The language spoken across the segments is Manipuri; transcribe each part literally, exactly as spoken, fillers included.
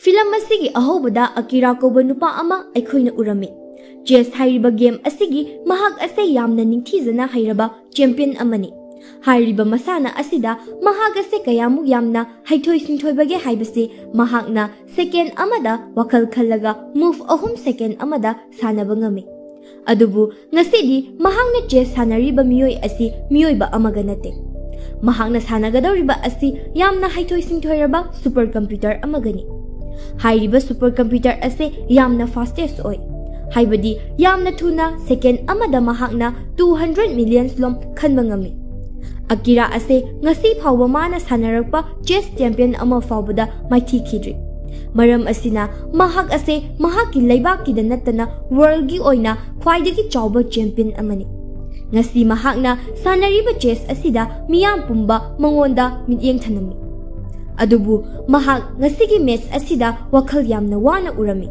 ꯐꯤꯂꯝ ꯑꯁꯤꯒꯤ ꯑꯍꯧꯕꯗ ꯑꯀꯤꯔꯥ ꯀꯧꯕ ꯅꯨꯄꯥ ꯑꯃ ꯑꯩꯈꯣꯏꯅ ꯎꯔꯝꯃꯤ꯫ ꯆꯦꯁ ꯍꯥꯏꯔꯤꯕ ꯒꯦꯝ ꯑꯁꯤꯒꯤ ꯃꯍꯥꯛ ꯑꯁꯦ ꯌꯥꯝꯅ ꯅꯤꯡꯊꯤꯖꯅ ꯍꯩꯔꯕ ꯆꯦꯝꯄꯤꯌꯟ ꯑꯃꯅꯤ꯫ ꯍꯥꯏꯔꯤꯕ ꯃꯁꯥꯟꯅ ꯑꯁꯤꯗ ꯃꯍꯥꯛ ꯑꯁꯦ ꯀꯌꯥꯃꯨꯛ ꯌꯥꯝꯅ ꯍꯩꯊꯣꯏ ꯁꯤꯡꯊꯣꯏꯕꯒꯦ ꯍꯥꯏꯕꯁꯤ ꯃꯍꯥꯛꯅ ꯁꯦꯀꯦꯟ ꯑꯃꯗ ꯋꯥꯈꯜ ꯈꯜꯂꯒ ꯃꯨꯚ ꯑꯍꯨꯝ ꯁꯦꯀꯦꯟ ꯑꯃꯗ ꯁꯥꯟꯅꯕ ꯉꯝꯃꯤ꯫ ꯑꯗꯨꯕꯨ ꯉꯁꯤꯗꯤ ꯃꯍꯥꯛꯅ ꯆꯦꯁ ꯁꯥꯟꯅꯔꯤꯕ ꯃꯤꯑꯣꯏ ꯑꯁꯤ ꯃꯤꯑꯣꯏꯕ ꯑꯃꯒ ꯅꯠꯇꯦ꯫ ꯃꯍꯥꯛꯅ ꯁꯥꯟꯅꯒꯗꯧꯔꯤꯕ ꯑꯁꯤ ꯌꯥꯝꯅ ꯍꯩꯊꯣꯏ ꯁꯤꯡꯊꯣꯏꯔꯕ ꯁꯨꯄꯔ ꯀꯝꯄ꯭ꯌꯨꯇꯔ ꯑꯃꯒꯅꯤ꯫ ꯍꯥꯏꯔꯤꯕ ꯁꯨꯄꯔ ꯀꯝꯄ꯭ꯌꯨꯇꯔ ꯑꯁꯤ ꯌꯥꯝꯅ ꯐꯥꯁꯇꯦꯁ ꯑꯣꯏ, ꯍꯥꯏꯕꯗꯤ ꯌꯥꯝꯅ ꯊꯨꯅ ꯁꯦꯀꯦꯟ ꯑꯃꯗ ꯃꯍꯥꯛꯅ ꯇꯨ ꯍꯟꯗ꯭ꯔꯦꯠ ꯃꯤꯂꯤꯌꯟ ꯂꯣꯝ ꯈꯟꯕ ꯉꯝꯃꯤ꯫ ꯑꯀꯤꯔꯥ ꯑꯁꯦ ꯉꯁꯤ ꯐꯥꯎꯕ ꯃꯥꯅ ꯁꯥꯟꯅꯔꯛꯄ ꯆꯦꯁ ꯆꯦꯝꯄꯤꯌꯟ ꯑꯃ ꯐꯥꯎꯕꯗ ꯃꯥꯏꯊꯤꯈꯤꯗ꯭ꯔꯤ꯫ ꯃꯔꯝ ꯑꯁꯤꯅ ꯃꯍꯥꯛ ꯑꯁꯦ ꯃꯍꯥꯛꯀꯤ ꯂꯩꯕꯥꯛꯀꯤꯗ ꯅꯠꯇꯅ ꯋꯥꯔꯜꯒꯤ ꯑꯣꯏꯅ ꯈ꯭ꯋꯥꯏꯗꯒꯤ ꯆꯥꯎꯕ ꯆꯦꯝꯄꯤꯌꯟ ꯑꯃꯅꯤ꯫ ꯉꯁꯤ ꯃꯍꯥꯛꯅ ꯁꯥꯟꯅꯔꯤꯕ ꯆꯦꯁ ꯑꯁꯤꯗ ꯃꯤꯌꯥꯝ ꯄꯨꯝꯕ ꯃꯉꯣꯟꯗ ꯃꯤꯠꯌꯦꯡ ꯊꯅꯝꯃꯤ꯫ ꯑꯗꯨꯕꯨ ꯃꯍꯥꯛ ꯉꯁꯤꯒꯤ ꯃꯦꯆ ꯑꯁꯤꯗ ꯋꯥꯈꯜ ꯌꯥꯝꯅ ꯋꯥꯅ ꯎꯔꯝꯃꯤ꯫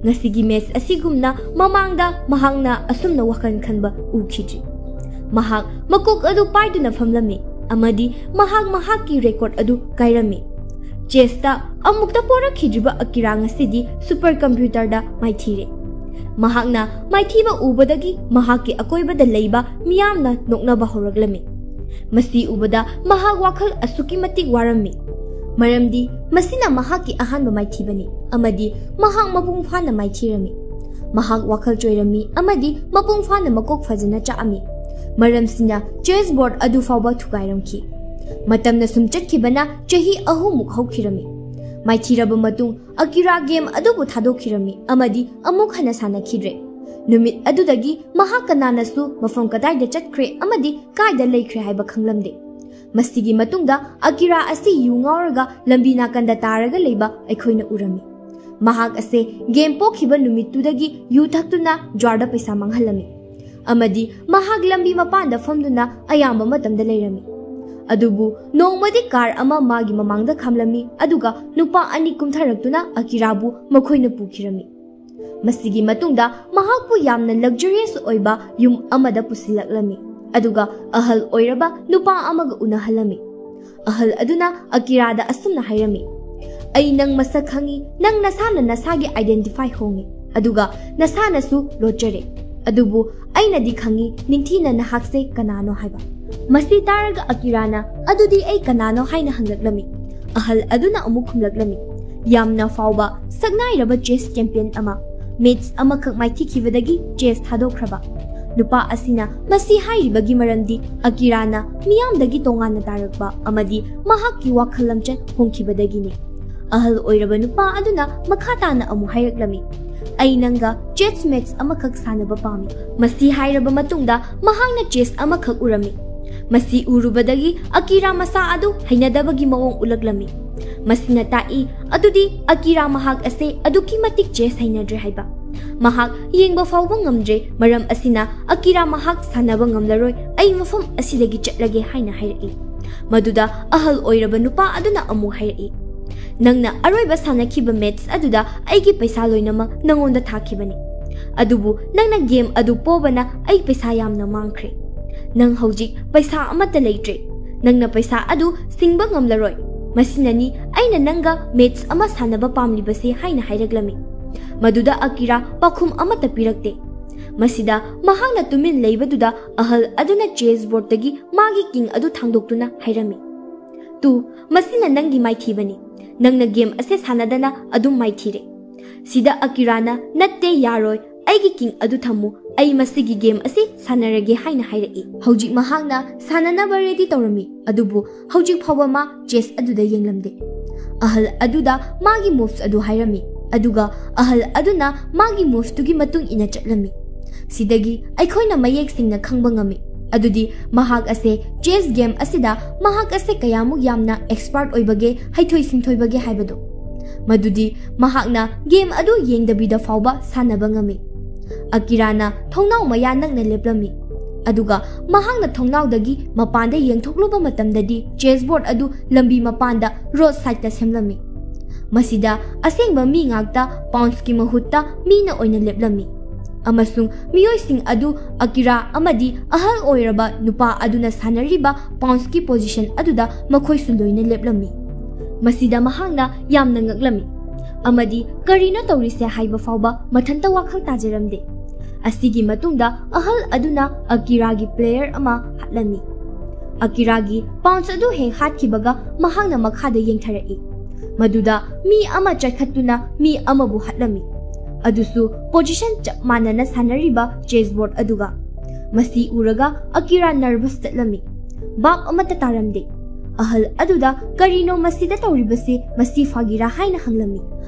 ꯉꯁꯤꯒꯤ ꯃꯦꯆ ꯑꯁꯤꯒꯨꯝꯅ ꯃꯃꯥꯡꯗ ꯃꯍꯥꯛꯅ ꯑꯁꯨꯝꯅ ꯋꯥꯈꯜ ꯈꯟꯕ ꯎꯈꯤꯗ꯭ꯔꯤ꯫ ꯃꯍꯥꯛ ꯃꯀꯣꯛ ꯑꯗꯨ ꯄꯥꯏꯗꯨꯅ ꯐꯝꯂꯝꯃꯤ ꯑꯃꯗꯤ ꯃꯍꯥꯛ ꯃꯍꯥꯛꯀꯤ ꯔꯦꯀꯣꯔꯗ ꯑꯗꯨ ꯀꯥꯏꯔꯝꯃꯤ꯫ ꯆꯦꯁꯇ ꯑꯃꯨꯛꯇ ꯄꯣꯔꯛꯈꯤꯗ꯭ꯔꯤꯕ ꯑꯀꯤꯔꯥ ꯉꯁꯤꯗꯤ ꯁꯨꯄꯔ ꯀꯝꯄ꯭ꯌꯨꯇꯔꯗ ꯃꯥꯏꯊꯤꯔꯦ꯫ ꯃꯍꯥꯛꯅ ꯃꯥꯏꯊꯤꯕ ꯎꯕꯗꯒꯤ ꯃꯍꯥꯛꯀꯤ ꯑꯀꯣꯏꯕꯗ ꯂꯩꯕ ꯃꯤꯌꯥꯝꯅ ꯅꯣꯛꯅꯕ ꯍꯧꯔꯛꯂꯝꯃꯤ꯫ ꯃꯁꯤ ꯎꯕꯗ ꯃꯍꯥꯛ ꯋꯥꯈꯜ ꯑꯁꯨꯛꯀꯤ ꯃꯇꯤꯛ ꯋꯥꯔꯝꯃꯤ, ꯃꯔꯝꯗꯤ ꯃꯁꯤꯅ ꯃꯍꯥꯛꯀꯤ ꯑꯍꯥꯟꯕ ꯃꯥꯏꯊꯤꯕꯅꯤ ꯑꯃꯗꯤ ꯃꯍꯥꯛ ꯃꯄꯨꯡ ꯐꯥꯅ ꯃꯥꯏꯊꯤꯔꯝꯃꯤ꯫ ꯃꯍꯥꯛ ꯋꯥꯈꯜ ꯆꯣꯏꯔꯝꯃꯤ ꯑꯃꯗꯤ ꯃꯄꯨꯡ ꯐꯥꯅ ꯃꯀꯣꯛ ꯐꯖꯅ ꯆꯥꯛꯑꯝꯃꯤ, ꯃꯔꯝꯁꯤꯅ ꯆꯦꯁ ꯕꯣꯔꯗ ꯑꯗꯨ ꯐꯥꯎꯕ ꯊꯨꯒꯥꯏꯔꯝꯈꯤ꯫ ꯃꯇꯝꯅ ꯁꯨꯝ ꯆꯠꯈꯤꯕꯅ ꯆꯍꯤ ꯑꯍꯨꯝꯃꯨꯛ ꯍꯧꯈꯤꯔꯝꯃꯤ꯫ ꯃꯥꯏꯊꯤꯔꯕ ꯃꯇꯨꯡ ꯑꯀꯤꯔꯥ ꯒꯦꯝ ꯑꯗꯨꯕꯨ ꯊꯥꯗꯣꯛꯈꯤꯔꯝꯃꯤ ꯑꯃꯗꯤ ꯑꯃꯨꯛ ꯍꯟꯅ ꯁꯥꯟꯅꯈꯤꯗ꯭ꯔꯦ꯫ ꯅꯨꯃꯤꯠ ꯑꯗꯨꯗꯒꯤ ꯃꯍꯥꯛ ꯀꯅꯥꯅꯁꯨ ꯃꯐꯝ ꯀꯗꯥꯏꯗ ꯆꯠꯈ꯭ꯔꯦ ꯑꯃꯗꯤ ꯀꯥꯏꯗ ꯂꯩꯈ꯭ꯔꯦ ꯍꯥꯏꯕ ꯈꯪꯂꯝꯗꯦ꯫ ꯃꯁꯤꯒꯤ ꯃꯇꯨꯡꯗ ꯑꯀꯤꯔꯥ ꯑꯁꯤ ꯌꯨ ꯉꯥꯎꯔꯒ ꯂꯝꯕꯤ ꯅꯥꯀꯟꯗ ꯇꯥꯔꯒ ꯂꯩꯕ ꯑꯩꯈꯣꯏꯅ ꯎꯔꯝꯃꯤ꯫ ꯃꯍꯥꯛ ꯑꯁꯦ ꯒꯦꯝ ꯄꯣꯛꯈꯤꯕ ꯅꯨꯃꯤꯠꯇꯨꯗꯒꯤ ꯌꯨ ꯊꯛꯇꯨꯅ ꯖ꯭ꯋꯥꯔꯗ ꯄꯩꯁꯥ ꯃꯥꯡꯍꯜꯂꯝꯃꯤ ꯑꯃꯗꯤ ꯃꯍꯥꯛ ꯂꯝꯕꯤ ꯃꯄꯥꯟꯗ ꯐꯝꯗꯨꯅ ꯑꯌꯥꯝꯕ ꯃꯇꯝꯗ ꯂꯩꯔꯝꯃꯤ꯫ ꯑꯗꯨꯕꯨ ꯅꯣꯡꯃꯗꯤ ꯀꯥꯔ ꯑꯃ ꯃꯥꯒꯤ ꯃꯃꯥꯡꯗ ꯈꯥꯝꯂꯝꯃꯤ, ꯑꯗꯨꯒ ꯅꯨꯄꯥ ꯑꯅꯤ ꯀꯨꯝꯊꯔꯛꯇꯨꯅ ꯑꯀꯤꯔꯥꯕꯨ ꯃꯈꯣꯏꯅ ꯄꯨꯈꯤꯔꯝꯃꯤ꯫ ꯃꯁꯤꯒꯤ ꯃꯇꯨꯡꯗ ꯃꯍꯥꯛꯄꯨ ꯌꯥꯝꯅ ꯂꯛꯖꯔꯤꯌꯁ ꯑꯣꯏꯕ ꯌꯨꯝ ꯑꯃꯗ ꯄꯨꯁꯤꯜꯂꯛꯂꯝꯃꯤ, ꯑꯗꯨꯒ ꯑꯍꯜ ꯑꯣꯏꯔꯕ ꯅꯨꯄꯥ ꯑꯃꯒ ꯎꯅꯍꯜꯂꯝꯃꯤ꯫ ꯑꯍꯜ ꯑꯗꯨꯅ ꯑꯀꯤꯔꯥꯗ ꯑꯁꯨꯝꯅ ꯍꯥꯏꯔꯝꯃꯤ, ꯑꯩ ꯅꯪ ꯃꯁꯛ ꯈꯪꯉꯤ, ꯅꯪ ꯅꯁꯥꯅ ꯅꯁꯥꯒꯤ identify ꯍꯣꯡꯉꯤ, ꯑꯗꯨꯒ ꯅꯁꯥꯅꯁꯨ ꯂꯣꯠꯆꯔꯦ꯫ ꯑꯗꯨꯕꯨ ꯑꯩꯅꯗꯤ ꯈꯪꯉꯤ ꯅꯤꯡꯊꯤꯅ ꯅꯍꯥꯛꯁꯦ ꯀꯅꯥꯅꯣ ꯍꯥꯏꯕ꯫ ꯃꯁꯤ ꯇꯥꯔꯒ ꯑꯀꯤꯔꯥꯅ, "ꯑꯗꯨꯗꯤ ꯑꯩ ꯀꯅꯥꯅꯣ?" ꯍꯥꯏꯅ ꯍꯪꯂꯛꯂꯝꯃꯤ꯫ ꯑꯍꯜ ꯑꯗꯨꯅ ꯑꯃꯨꯛ ꯈꯨꯝꯂꯛꯂꯝꯃꯤ, "ꯌꯥꯝꯅ ꯐꯥꯎꯕ ꯁꯛꯅꯥꯏꯔꯕ chess champion ꯑꯃ, match ꯑꯃꯈꯛ ꯃꯥꯏꯊꯤꯈꯤꯕꯗꯒꯤ chess ꯊꯥꯗꯣꯛꯈ꯭ꯔꯕ ꯅꯨꯄꯥ ꯑꯁꯤꯅ ꯃꯁꯤ ꯍꯥꯏꯔꯤꯕꯒꯤ ꯃꯔꯝꯗꯤ ꯑꯀꯤꯔꯥꯅ ꯃꯤꯌꯥꯝꯗꯒꯤ ꯇꯣꯉꯥꯟꯅ ꯇꯥꯔꯛꯄ ꯑꯃꯗꯤ ꯃꯍꯥꯛꯀꯤ ꯋꯥꯈꯜ ꯂꯝꯆꯠ ꯍꯣꯡꯈꯤꯕꯗꯒꯤꯅꯤ꯫ ꯑꯍꯜ ꯑꯣꯏꯔꯕ ꯅꯨꯄꯥ ꯑꯗꯨꯅ ꯃꯈꯥ ꯇꯥꯅ ꯑꯃꯨꯛ ꯍꯥꯏꯔꯛꯂꯝꯃꯤ, "ꯑꯩ ꯅꯪꯒ chess match ꯑꯃꯈꯛ ꯁꯥꯟꯅꯕ ꯄꯥꯝꯃꯤ꯫" ꯃꯁꯤ ꯍꯥꯏꯔꯕ ꯃꯇꯨꯡꯗ ꯃꯍꯥꯛꯅ chess ꯑꯃꯈꯛ ꯎꯔꯝꯃꯤ꯫ ꯃꯁꯤ ꯎꯔꯨꯕꯗꯒꯤ ꯑꯀꯤꯔꯥ ꯃꯁꯥ ꯑꯗꯨ ꯍꯩꯅꯗꯕꯒꯤ ꯃꯑꯣꯡ ꯎꯠꯂꯛꯂꯝꯃꯤ꯫ ꯃꯁꯤꯅ ꯇꯥꯛꯏ, ꯑꯗꯨꯗꯤ ꯑꯀꯤꯔꯥ ꯃꯍꯥꯛ ꯑꯁꯦ ꯑꯗꯨꯛꯀꯤ ꯃꯇꯤꯛ chess ꯍꯩꯅꯗ꯭ꯔꯦ ꯍꯥꯏꯕ꯫ ꯃꯍꯥꯛ ꯌꯦꯡꯕ ꯐꯥꯎꯕ ꯉꯝꯗ꯭ꯔꯦ, ꯃꯔꯝ ꯑꯁꯤꯅ ꯑꯀꯤꯔꯥ ꯃꯍꯥꯛ ꯁꯥꯟꯅꯕ ꯉꯝꯂꯔꯣꯏ, "ꯑꯩ ꯃꯐꯝ ꯑꯁꯤꯗꯒꯤ ꯆꯠꯂꯒꯦ" ꯍꯥꯏꯅ ꯍꯥꯏꯔꯛꯏ꯫ ꯃꯗꯨꯗ ꯑꯍꯜ ꯑꯣꯏꯔꯕ ꯅꯨꯄꯥ ꯑꯗꯨꯅ ꯑꯃꯨꯛ ꯍꯥꯏꯔꯛꯏ, "ꯅꯪꯅ ꯑꯔꯣꯏꯕ ꯁꯥꯟꯅꯈꯤꯕ match ꯑꯗꯨꯗ ꯑꯩꯒꯤ ꯄꯩꯁꯥ ꯂꯣꯏꯅꯃꯛ ꯅꯪꯉꯣꯟꯗ ꯊꯥꯈꯤꯕꯅꯤ, ꯑꯗꯨꯕꯨ ꯅꯪꯅ game ꯑꯗꯨ ꯄꯣꯕꯅ ꯑꯩ ꯄꯩꯁꯥ ꯌꯥꯝꯅ ꯃꯥꯡꯈ꯭ꯔꯦ꯫ ꯅꯪ ꯍꯧꯖꯤꯛ ꯄꯩꯁꯥ ꯑꯃꯠꯇ ꯂꯩꯇ꯭ꯔꯦ꯫ ꯅꯪꯅ ꯄꯩꯁꯥ ꯑꯗꯨ ꯁꯤꯡꯕ ꯉꯝꯂꯔꯣꯏ꯫ ꯃꯁꯤꯅꯅꯤ ꯑꯩꯅ ꯅꯪꯒ match ꯑꯃ ꯁꯥꯟꯅꯕ ꯄꯥꯝꯂꯤꯕꯁꯦ" ꯍꯥꯏꯅ ꯍꯥꯏꯔꯛꯂꯝꯃꯤ꯫ ꯃꯗꯨꯗ ꯑꯀꯤꯔꯥ ꯄꯥꯎꯈꯨꯝ ꯑꯃꯠꯇ ꯄꯤꯔꯛꯇꯦ꯫ ꯃꯁꯤꯗ ꯃꯍꯥꯛꯅ ꯇꯨꯃꯤꯟ ꯂꯩꯕꯗꯨꯗ ꯑꯍꯜ ꯑꯗꯨꯅ chess boardꯇꯒꯤ ꯃꯥꯒꯤ king ꯑꯗꯨ ꯊꯥꯡꯗꯣꯛꯇꯨꯅ ꯍꯥꯏꯔꯝꯃꯤ, "ꯇꯨ, ꯃꯁꯤꯅ ꯅꯪꯒꯤ ꯃꯥꯏꯊꯤꯕꯅꯤ꯫ ꯅꯪꯅ game ꯑꯁꯤ ꯁꯥꯟꯅꯗꯅ ꯑꯗꯨꯝ ꯃꯥꯏꯊꯤꯔꯦ꯫" ꯁꯤꯗ ꯑꯀꯤꯔꯥꯅ, "ꯅꯠꯇꯦ, ꯌꯥꯔꯣꯏ, ꯑꯩꯒꯤ king ꯑꯗꯨ ꯊꯝꯃꯨ, ꯑꯩ ꯃꯁꯤꯒꯤ game ꯑꯁꯤ ꯁꯥꯟꯅꯔꯒꯦ" ꯍꯥꯏꯅ ꯍꯥꯏꯔꯛꯏ꯫ ꯍꯧꯖꯤꯛ ꯃꯍꯥꯛꯅ ꯁꯥꯟꯅꯅꯕ ready ꯇꯧꯔꯝꯃꯤ, ꯑꯗꯨꯕꯨ ꯍꯧꯖꯤꯛ ꯐꯥꯎꯕ ꯃꯥ chess ꯑꯗꯨꯗ ꯌꯦꯡꯂꯝꯗꯦ꯫ ꯑꯍꯜ ꯑꯗꯨꯗ ꯃꯥꯒꯤ moves ꯑꯗꯨ ꯍꯥꯏꯔꯝꯃꯤ, ꯑꯗꯨꯒ ꯑꯍꯜ ꯑꯗꯨꯅ ꯃꯥꯒꯤ moveꯇꯨꯒꯤ ꯃꯇꯨꯡ ꯏꯟꯅ ꯆꯠꯂꯝꯃꯤ꯫ ꯁꯤꯗꯒꯤ ꯑꯩꯈꯣꯏꯅ ꯃꯌꯦꯛ ꯁꯦꯡꯅ ꯈꯪꯕ ꯉꯝꯃꯤ, ꯑꯗꯨꯗꯤ ꯃꯍꯥꯛ ꯑꯁꯦ chess game ꯑꯁꯤꯗ ꯃꯍꯥꯛ ꯑꯁꯦ ꯀꯌꯥꯃꯨꯛ ꯌꯥꯝꯅ expert ꯑꯣꯏꯕꯒꯦ, ꯍꯩꯊꯣꯏ ꯁꯤꯡꯊꯣꯏꯕꯒꯦ ꯍꯥꯏꯕꯗꯨ꯫ ꯃꯗꯨꯗꯤ ꯃꯍꯥꯛꯅ game ꯑꯗꯨ ꯌꯦꯡꯗꯕꯤꯗ ꯐꯥꯎꯕ ꯁꯥꯟꯅꯕ ꯉꯝꯃꯤ꯫ ꯑꯀꯤꯔꯥꯅ ꯊꯣꯡꯅꯥꯎ ꯃꯌꯥ ꯅꯛꯅ ꯂꯦꯞꯂꯝꯃꯤ, ꯑꯗꯨꯒ ꯃꯍꯥꯛꯅ ꯊꯣꯡꯅꯥꯎꯗꯒꯤ ꯃꯄꯥꯟꯗ ꯌꯦꯡꯊꯣꯛꯂꯨꯕ ꯃꯇꯝꯗꯗꯤ chess board ꯑꯗꯨ ꯂꯝꯕꯤ ꯃꯄꯥꯟꯗ road sideꯇ ꯁꯦꯝꯂꯝꯃꯤ꯫ ꯃꯁꯤꯗ ꯑꯁꯦꯡꯕ ꯃꯤ ꯉꯥꯛꯇ, pawnsꯀꯤ ꯃꯍꯨꯠꯇ ꯃꯤꯅ ꯑꯣꯏꯅ ꯂꯦꯞꯂꯝꯃꯤ꯫ ꯑꯃꯁꯨꯡ ꯃꯤꯑꯣꯏꯁꯤꯡ ꯑꯗꯨ ꯑꯀꯤꯔꯥ ꯑꯃꯗꯤ ꯑꯍꯜ ꯑꯣꯏꯔꯕ ꯅꯨꯄꯥ ꯑꯗꯨꯅ ꯁꯥꯟꯅꯔꯤꯕ pawnsꯀꯤ position ꯑꯗꯨꯗ ꯃꯈꯣꯏꯁꯨ ꯂꯣꯏꯅ ꯂꯦꯞꯂꯝꯃꯤ꯫ ꯃꯁꯤꯗ ꯃꯍꯥꯛꯅ ꯌꯥꯝꯅ ꯉꯛꯂꯝꯃꯤ ꯑꯃꯗꯤ ꯀꯔꯤꯅꯣ ꯇꯧꯔꯤꯁꯦ ꯍꯥꯏꯕ ꯐꯥꯎꯕ ꯃꯊꯟꯇ ꯋꯥꯈꯜ ꯇꯥꯖꯔꯝꯗꯦ꯫ ꯑꯁꯤꯒꯤ ꯃꯇꯨꯡꯗ ꯑꯍꯜ ꯑꯗꯨꯅ ꯑꯀꯤꯔꯥꯒꯤ player ꯑꯃ ꯍꯥꯠꯂꯝꯃꯤ꯫ ꯑꯀꯤꯔꯥꯒꯤ bounce ꯑꯗꯨ ꯍꯦꯛ ꯍꯥꯠꯈꯤꯕꯒ ꯃꯍꯥꯛꯅ ꯃꯈꯥꯗ ꯌꯦꯡꯊꯔꯛꯏ꯫ ꯃꯗꯨꯗ ꯃꯤ ꯑꯃ ꯆꯠꯈꯠꯇꯨꯅ ꯃꯤ ꯑꯃꯕꯨ ꯍꯥꯠꯂꯝꯃꯤ꯫ ꯑꯗꯨꯁꯨ position ꯆꯞ ꯃꯥꯟꯅꯅ ꯁꯥꯟꯅꯔꯤꯕ chessboard ꯑꯗꯨꯒ꯫ ꯃꯁꯤ ꯎꯔꯒ ꯑꯀꯤꯔꯥ nervous ꯆꯠꯂꯝꯃꯤ꯫ ꯚꯥꯞ ꯑꯃꯠꯇ ꯇꯥꯔꯝꯗꯦ꯫ ꯑꯍꯜ ꯑꯗꯨꯗ ꯀꯔꯤꯅꯣ ꯃꯁꯤꯗ ꯇꯧꯔꯤꯕꯁꯤ, ꯃꯁꯤ ꯐꯥꯒꯤꯔꯥ ꯍꯥꯏꯅ ꯍꯪꯂꯝꯃꯤ꯫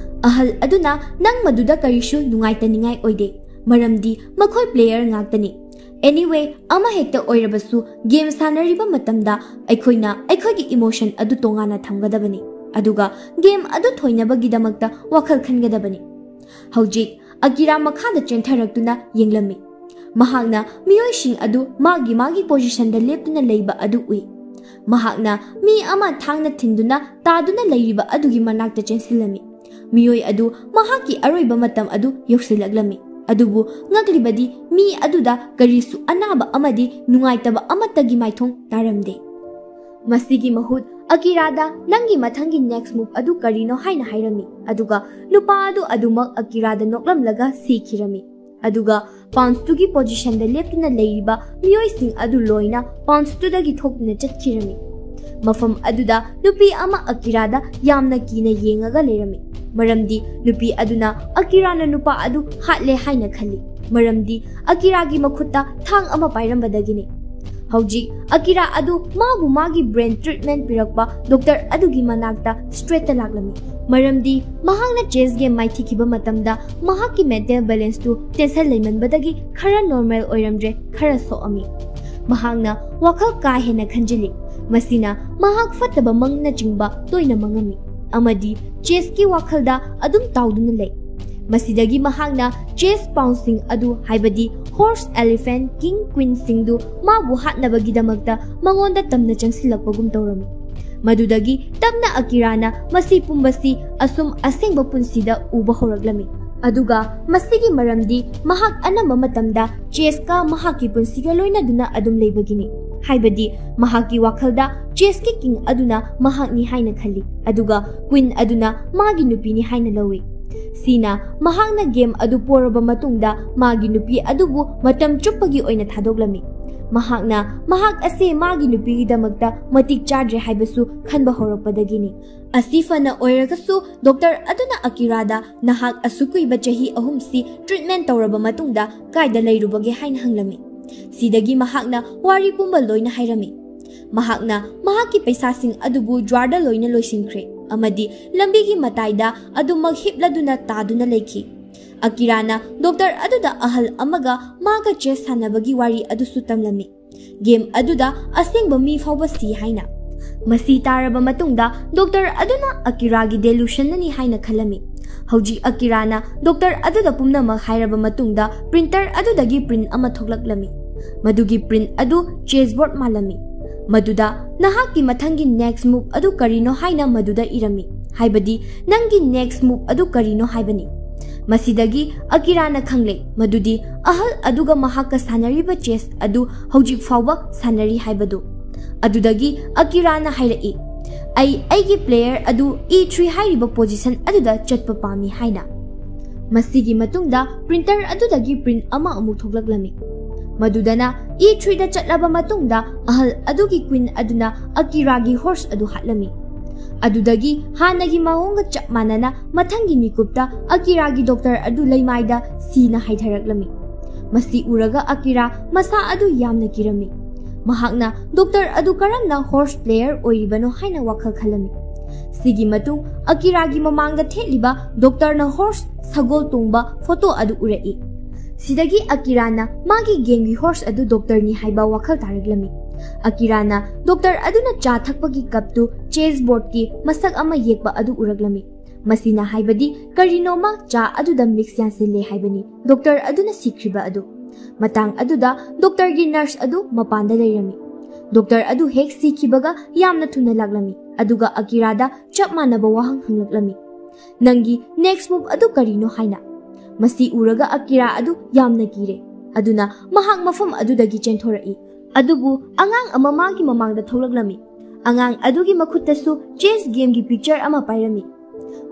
ꯑꯍꯜ ꯑꯗꯨꯅ, "ꯅꯪ ꯃꯗꯨꯗ ꯀꯔꯤꯁꯨ ꯅꯨꯡꯉꯥꯏꯇꯅꯤꯡꯉꯥꯏ ꯑꯣꯏꯗꯦ, ꯃꯔꯝꯗꯤ ꯃꯈꯣꯏ player ꯉꯥꯛꯇꯅꯤ꯫ Anyway, ꯑꯃ ꯍꯦꯛꯇ ꯑꯣꯏꯔꯕꯁꯨ game ꯁꯥꯟꯅꯔꯤꯕ ꯃꯇꯝꯗ ꯑꯩꯈꯣꯏꯅ ꯑꯩꯈꯣꯏꯒꯤ emotion ꯑꯗꯨ ꯇꯣꯉꯥꯟꯅ ꯊꯝꯒꯗꯕꯅꯤ, ꯑꯗꯨꯒ game ꯑꯗꯨ ꯊꯣꯏꯅꯕꯒꯤꯗꯃꯛꯇ ꯋꯥꯈꯜ ꯈꯟꯒꯗꯕꯅꯤ꯫" ꯍꯧꯖꯤꯛ ꯑꯀꯤꯔꯥ ꯃꯈꯥꯗ ꯆꯦꯟꯊꯔꯛꯇꯨꯅ ꯌꯦꯡꯂꯝꯃꯤ꯫ ꯃꯍꯥꯛꯅ ꯃꯤꯑꯣꯏꯁꯤꯡ ꯑꯗꯨ ꯃꯥꯒꯤ ꯃꯥꯒꯤ positionꯗ ꯂꯦꯞꯇꯨꯅ ꯂꯩꯕ ꯑꯗꯨ ꯎꯏ꯫ ꯃꯍꯥꯛꯅ ꯃꯤ ꯑꯃ ꯊꯥꯡꯅ ꯊꯤꯟꯗꯨꯅ ꯇꯥꯗꯨꯅ ꯂꯩꯔꯤꯕ ꯑꯗꯨꯒꯤ ꯃꯅꯥꯛꯇ ꯆꯦꯟꯁꯤꯜꯂꯝꯃꯤ꯫ ꯃꯤꯑꯣꯏ ꯑꯗꯨ ꯃꯍꯥꯛꯀꯤ ꯑꯔꯣꯏꯕ ꯃꯇꯝ ꯑꯗꯨ ꯌꯧꯁꯤꯜꯂꯛꯂꯝꯃꯤ꯫ ꯑꯗꯨꯕꯨ ꯉꯛꯂꯤꯕꯗꯤ ꯃꯤ ꯑꯗꯨꯗ ꯀꯔꯤꯁꯨ ꯑꯅꯥꯕ ꯑꯃꯗꯤ ꯅꯨꯡꯉꯥꯏꯇꯕ ꯑꯃꯠꯇꯒꯤ ꯃꯥꯏꯊꯣꯡ ꯇꯥꯔꯝꯗꯦ꯫ ꯃꯁꯤꯒꯤ ꯃꯍꯨꯠ ꯑꯀꯤꯔꯥꯗ "ꯅꯪꯒꯤ ꯃꯊꯪꯒꯤ next move ꯑꯗꯨ ꯀꯔꯤꯅꯣ?" ꯍꯥꯏꯅ ꯍꯥꯏꯔꯝꯃꯤ꯫ ꯑꯗꯨꯒ ꯅꯨꯄꯥ ꯑꯗꯨ ꯑꯗꯨꯃꯛ ꯑꯀꯤꯔꯥꯗ ꯅꯣꯛꯂꯝꯂꯒ ꯁꯤꯈꯤꯔꯝꯃꯤ꯫ ꯑꯗꯨꯒ bounceꯇꯨꯒꯤ positionꯗ ꯂꯦꯞꯇꯨꯅ ꯂꯩꯔꯤꯕ ꯃꯤꯑꯣꯏꯁꯤꯡ ꯑꯗꯨ ꯂꯣꯏꯅ bounceꯇꯨꯗꯒꯤ ꯊꯣꯛꯇꯨꯅ ꯆꯠꯈꯤꯔꯝꯃꯤ꯫ ꯃꯐꯝ ꯑꯗꯨꯗ ꯅꯨꯄꯤ ꯑꯃ ꯑꯀꯤꯔꯥꯗ ꯌꯥꯝꯅ ꯀꯤꯅ ꯌꯦꯡꯉꯒ ꯂꯩꯔꯝꯃꯤ, ꯃꯔꯝꯗꯤ ꯅꯨꯄꯤ ꯑꯗꯨꯅ ꯑꯀꯤꯔꯥꯅ ꯅꯨꯄꯥ ꯑꯗꯨ ꯍꯥꯠꯂꯦ ꯍꯥꯏꯅ ꯈꯜꯂꯤ, ꯃꯔꯝꯗꯤ ꯑꯀꯤꯔꯥꯒꯤ ꯃꯈꯨꯠꯇ ꯊꯥꯡ ꯑꯃ ꯄꯥꯏꯔꯝꯕꯗꯒꯤꯅꯤ꯫ ꯍꯧꯖꯤꯛ ꯑꯀꯤꯔꯥ ꯑꯗꯨ ꯃꯥꯕꯨ ꯃꯥꯒꯤ brain treatment ꯄꯤꯔꯛꯄ doctor ꯑꯗꯨꯒꯤ ꯃꯅꯥꯛꯇ straightꯇ ꯂꯥꯛꯂꯝꯃꯤ, ꯃꯔꯝꯗꯤ ꯃꯍꯥꯛꯅ chess game ꯃꯥꯏꯊꯤꯈꯤꯕ ꯃꯇꯝꯗ ꯃꯍꯥꯛꯀꯤ mental balanceꯇꯨ tension ꯂꯩꯃꯟꯕꯗꯒꯤ ꯈꯔ normal ꯑꯣꯏꯔꯝꯗ꯭ꯔꯦ, ꯈꯔ ꯁꯣꯛꯑꯝꯃꯤ꯫ ꯃꯍꯥꯛꯅ ꯋꯥꯈꯜ ꯀꯥ ꯍꯦꯟꯅ ꯈꯟꯖꯤꯜꯂꯤ꯫ ꯃꯁꯤꯅ ꯃꯍꯥꯛ ꯐꯠꯇꯕ ꯃꯪꯅꯆꯤꯡꯕ ꯇꯣꯏꯅ ꯃꯪꯉꯝꯃꯤ ꯑꯃꯗꯤ chessꯀꯤ ꯋꯥꯈꯜꯗ ꯑꯗꯨꯝ ꯇꯥꯎꯗꯨꯅ ꯂꯩ꯫ ꯃꯁꯤꯗꯒꯤ ꯃꯍꯥꯛꯅ chess pawnꯁꯤꯡ ꯑꯗꯨ, ꯍꯥꯏꯕꯗꯤ horse, elephant, king, queenꯁꯤꯡꯗꯨ ꯃꯥꯕꯨ ꯍꯥꯠꯅꯕꯒꯤꯗꯃꯛꯇ ꯃꯉꯣꯟꯗ ꯇꯝꯅ ꯆꯪꯁꯤꯜꯂꯛꯄꯒꯨꯝ ꯇꯧꯔꯝꯃꯤ꯫ ꯃꯗꯨꯗꯒꯤ ꯇꯞꯅ ꯑꯀꯤꯔꯥꯅ ꯃꯁꯤ ꯄꯨꯝꯕꯁꯤ ꯑꯁꯨꯝ ꯑꯁꯦꯡꯕ ꯄꯨꯟꯁꯤꯗ ꯎꯕ ꯍꯧꯔꯛꯂꯝꯃꯤ꯫ ꯑꯗꯨꯒ ꯃꯁꯤꯒꯤ ꯃꯔꯝꯗꯤ ꯃꯍꯥꯛ ꯑꯅꯝꯕ ꯃꯇꯝꯗ chessꯀ ꯃꯍꯥꯛꯀꯤ ꯄꯨꯟꯁꯤꯒ ꯂꯣꯏꯅꯗꯨꯅ ꯑꯗꯨꯝ ꯂꯩꯕꯒꯤꯅꯤ꯫ ꯍꯥꯏꯕꯗꯤ ꯃꯍꯥꯛꯀꯤ ꯋꯥꯈꯜꯗ chessꯀꯤ king ꯑꯗꯨꯅ ꯃꯍꯥꯛꯅꯤ ꯍꯥꯏꯅ ꯈꯜꯂꯤ, ꯑꯗꯨꯒ queen ꯑꯗꯨꯅ ꯃꯥꯒꯤ ꯅꯨꯄꯤꯅꯤ ꯍꯥꯏꯅ ꯂꯧꯏ꯫ ꯁꯤꯅ ꯃꯍꯥꯛꯅ game ꯑꯗꯨ ꯄꯣꯔꯕ ꯃꯇꯨꯡꯗ ꯃꯥꯒꯤ ꯅꯨꯄꯤ ꯑꯗꯨꯕꯨ ꯃꯇꯝ ꯆꯨꯞꯄꯒꯤ ꯑꯣꯏꯅ ꯊꯥꯗꯣꯛꯂꯝꯃꯤ꯫ ꯃꯍꯥꯛꯅ ꯃꯍꯥꯛ ꯑꯁꯤ ꯃꯥꯒꯤ ꯅꯨꯄꯤꯒꯤꯗꯃꯛꯇ ꯃꯇꯤꯛ ꯆꯥꯗ꯭ꯔꯦ ꯍꯥꯏꯕꯁꯨ ꯈꯟꯕ ꯍꯧꯔꯛꯄꯗꯒꯤꯅꯤ꯫ ꯑꯁꯤ ꯐꯅ ꯑꯣꯏꯔꯒꯁꯨ, doctor ꯑꯗꯨꯅ ꯑꯀꯤꯔꯥꯗ "ꯅꯍꯥꯛ ꯑꯁꯨꯛ ꯀꯨꯏꯕ ꯆꯍꯤ ꯑꯍꯨꯝꯁꯤ treatment ꯇꯧꯔꯕ ꯃꯇꯨꯡꯗ ꯀꯥꯏꯗ ꯂꯩꯔꯨꯕꯒꯦ?" ꯍꯥꯏꯅ ꯍꯪꯂꯝꯃꯤ꯫ ꯁꯤꯗꯒꯤ ꯃꯍꯥꯛꯅ ꯋꯥꯔꯤ ꯄꯨꯝꯕ ꯂꯣꯏꯅ ꯍꯥꯏꯔꯝꯃꯤ꯫ ꯃꯍꯥꯛꯅ ꯃꯍꯥꯛꯀꯤ ꯄꯩꯁꯥꯁꯤꯡ ꯑꯗꯨꯕꯨ drawerꯗ ꯂꯣꯏꯅ ꯂꯣꯏꯁꯤꯟꯈ꯭ꯔꯦ ꯑꯃꯗꯤ ꯂꯝꯕꯤꯒꯤ ꯃꯇꯥꯏꯗ ꯑꯗꯨꯃꯛ ꯍꯤꯞꯂꯗꯨꯅ ꯇꯥꯗꯨꯅ ꯂꯩꯈꯤ꯫ ꯑꯀꯤꯔꯥꯅ doctor ꯑꯗꯨꯗ ꯑꯍꯜ ꯑꯃꯒ ꯃꯥꯒ chess ꯁꯥꯟꯅꯕꯒꯤ ꯋꯥꯔꯤ ꯑꯗꯨꯁꯨ ꯇꯝꯂꯝꯃꯤ꯫ Game ꯑꯗꯨꯗ ꯑꯁꯦꯡꯕ ꯃꯤ ꯐꯥꯎꯕ ꯁꯤ ꯍꯥꯏꯅ꯫ ꯃꯁꯤ ꯇꯥꯔꯕ ꯃꯇꯨꯡꯗ doctor ꯑꯗꯨꯅ ꯑꯀꯤꯔꯥꯒꯤ delusionꯅꯅꯤ ꯍꯥꯏꯅ ꯈꯜꯂꯝꯃꯤ꯫ ꯍꯧꯖꯤꯛ ꯑꯀꯤꯔꯥꯅ doctor ꯑꯗꯨꯗ ꯄꯨꯝꯅꯃꯛ ꯍꯥꯏꯔꯕ ꯃꯇꯨꯡꯗ printer ꯑꯗꯨꯗꯒꯤ print ꯑꯃ ꯊꯣꯛꯂꯛꯂꯝꯃꯤ꯫ ꯃꯗꯨꯒꯤ print ꯑꯗꯨ chessboard ꯃꯥꯜꯂꯝꯃꯤ꯫ ꯃꯗꯨꯗ "ꯅꯍꯥꯛꯀꯤ ꯃꯊꯪꯒꯤ next move ꯑꯗꯨ ꯀꯔꯤꯅꯣ?" ꯍꯥꯏꯅ ꯃꯗꯨꯗ ꯏꯔꯝꯃꯤ, ꯍꯥꯏꯕꯗꯤ "ꯅꯪꯒꯤ next move ꯑꯗꯨ ꯀꯔꯤꯅꯣ?" ꯍꯥꯏꯕꯅꯤ꯫ ꯃꯁꯤꯗꯒꯤ ꯑꯀꯤꯔꯥꯅ ꯈꯪꯂꯦ ꯃꯗꯨꯗꯤ ꯑꯍꯜ ꯑꯗꯨꯒ ꯃꯍꯥꯛꯀ ꯁꯥꯟꯅꯔꯤꯕ chess ꯑꯗꯨ ꯍꯧꯖꯤꯛ ꯐꯥꯎꯕ ꯁꯥꯟꯅꯔꯤ ꯍꯥꯏꯕꯗꯨ꯫ ꯑꯗꯨꯗꯒꯤ ꯑꯀꯤꯔꯥꯅ ꯍꯥꯏꯔꯛꯏ, "ꯑꯩ ꯑꯩꯒꯤ player ꯑꯗꯨ e three ꯍꯥꯏꯔꯤꯕ position ꯑꯗꯨꯗ ꯆꯠꯄ ꯄꯥꯝꯃꯤ" ꯍꯥꯏꯅ꯫ ꯃꯁꯤꯒꯤ ꯃꯇꯨꯡꯗ printer ꯑꯗꯨꯗꯒꯤ print ꯑꯃ ꯑꯃꯨꯛ ꯊꯣꯛꯂꯛꯂꯝꯃꯤ꯫ ꯃꯗꯨꯗꯅ e threeꯗ ꯆꯠꯂꯕ ꯃꯇꯨꯡꯗ ꯑꯍꯜ ꯑꯗꯨꯒꯤ queen ꯑꯗꯨꯅ ꯑꯀꯤꯔꯥꯒꯤ horse ꯑꯗꯨ ꯍꯥꯠꯂꯝꯃꯤ꯫ ꯑꯗꯨꯗꯒꯤ ꯍꯥꯟꯅꯒꯤ ꯃꯑꯣꯡꯒ ꯆꯞ ꯃꯥꯟꯅꯅ ꯃꯊꯪꯒꯤ ꯃꯤꯀꯨꯞꯇ ꯑꯀꯤꯔꯥꯒꯤ doctor ꯑꯗꯨ ꯂꯩꯃꯥꯏꯗ ꯁꯤꯅ ꯍꯥꯏꯊꯔꯛꯂꯝꯃꯤ꯫ ꯃꯁꯤ ꯎꯔꯒ ꯑꯀꯤꯔꯥ ꯃꯁꯥ ꯑꯗꯨ ꯌꯥꯝꯅ ꯀꯤꯔꯝꯃꯤ꯫ ꯃꯍꯥꯛꯅ doctor ꯑꯗꯨ ꯀꯔꯝꯅ horse player ꯑꯣꯏꯔꯤꯕꯅꯣ ꯍꯥꯏꯅ ꯋꯥꯈꯜ ꯈꯜꯂꯝꯃꯤ꯫ ꯁꯤꯒꯤ ꯃꯇꯨꯡ ꯑꯀꯤꯔꯥꯒꯤ ꯃꯃꯥꯡꯗ ꯊꯦꯠꯂꯤꯕ doctorꯅ horse, ꯁꯒꯣꯜ ꯇꯣꯡꯕ photo ꯑꯗꯨ ꯎꯔꯛꯏ꯫ ꯁꯤꯗꯒꯤ ꯑꯀꯤꯔꯥꯅ ꯃꯥꯒꯤ gameꯒꯤ horse ꯑꯗꯨ doctorꯅꯤ ꯍꯥꯏꯕ ꯋꯥꯈꯜ ꯇꯥꯔꯛꯂꯝꯃꯤ꯫ ꯑꯀꯤꯔꯥꯅ doctor ꯑꯗꯨꯅ ꯆꯥ ꯊꯛꯄꯒꯤ cupꯇꯨ chessboardꯀꯤ ꯃꯁꯛ ꯑꯃ ꯌꯦꯛꯄ ꯑꯗꯨ ꯎꯔꯛꯂꯝꯃꯤ꯫ ꯃꯁꯤꯅ ꯍꯥꯏꯕꯗꯤ ꯀꯔꯤꯅꯣꯃ ꯆꯥ ꯑꯗꯨꯗ mix ꯌꯥꯟꯁꯤꯜꯂꯦ ꯍꯥꯏꯕꯅꯤ doctor ꯑꯗꯨꯅ ꯁꯤꯈ꯭ꯔꯤꯕ ꯑꯗꯨ꯫ ꯃꯇꯥꯡ ꯑꯗꯨꯗ doctorꯒꯤ nurse ꯑꯗꯨ ꯃꯄꯥꯟꯗ ꯂꯩꯔꯝꯃꯤ꯫ Doctor ꯑꯗꯨ ꯍꯦꯛ ꯁꯤꯈꯤꯕꯒ ꯌꯥꯝꯅ ꯊꯨꯅ ꯂꯥꯛꯂꯝꯃꯤ, ꯑꯗꯨꯒ ꯑꯀꯤꯔꯥꯗ ꯆꯞ ꯃꯥꯟꯅꯕ ꯋꯥꯍꯪ ꯍꯪꯂꯛꯂꯝꯃꯤ, "ꯅꯪꯒꯤ next move ꯑꯗꯨ ꯀꯔꯤꯅꯣ?" ꯍꯥꯏꯅ꯫ ꯃꯁꯤ ꯎꯔꯒ ꯑꯀꯤꯔꯥ ꯑꯗꯨ ꯌꯥꯝꯅ ꯀꯤꯔꯦ, ꯑꯗꯨꯅ ꯃꯍꯥꯛ ꯃꯐꯝ ꯑꯗꯨꯗꯒꯤ ꯆꯦꯟꯊꯣꯔꯛꯏ꯫ ꯑꯗꯨꯕꯨ ꯑꯉꯥꯡ ꯑꯃ ꯃꯥꯒꯤ ꯃꯃꯥꯡꯗ ꯊꯣꯛꯂꯛꯂꯝꯃꯤ꯫ ꯑꯉꯥꯡ ꯑꯗꯨꯒꯤ ꯃꯈꯨꯠꯇꯁꯨ ꯆꯦꯁ ꯒꯦꯝꯒꯤ ꯄꯤꯛꯆꯔ ꯑꯃ ꯄꯥꯏꯔꯝꯃꯤ꯫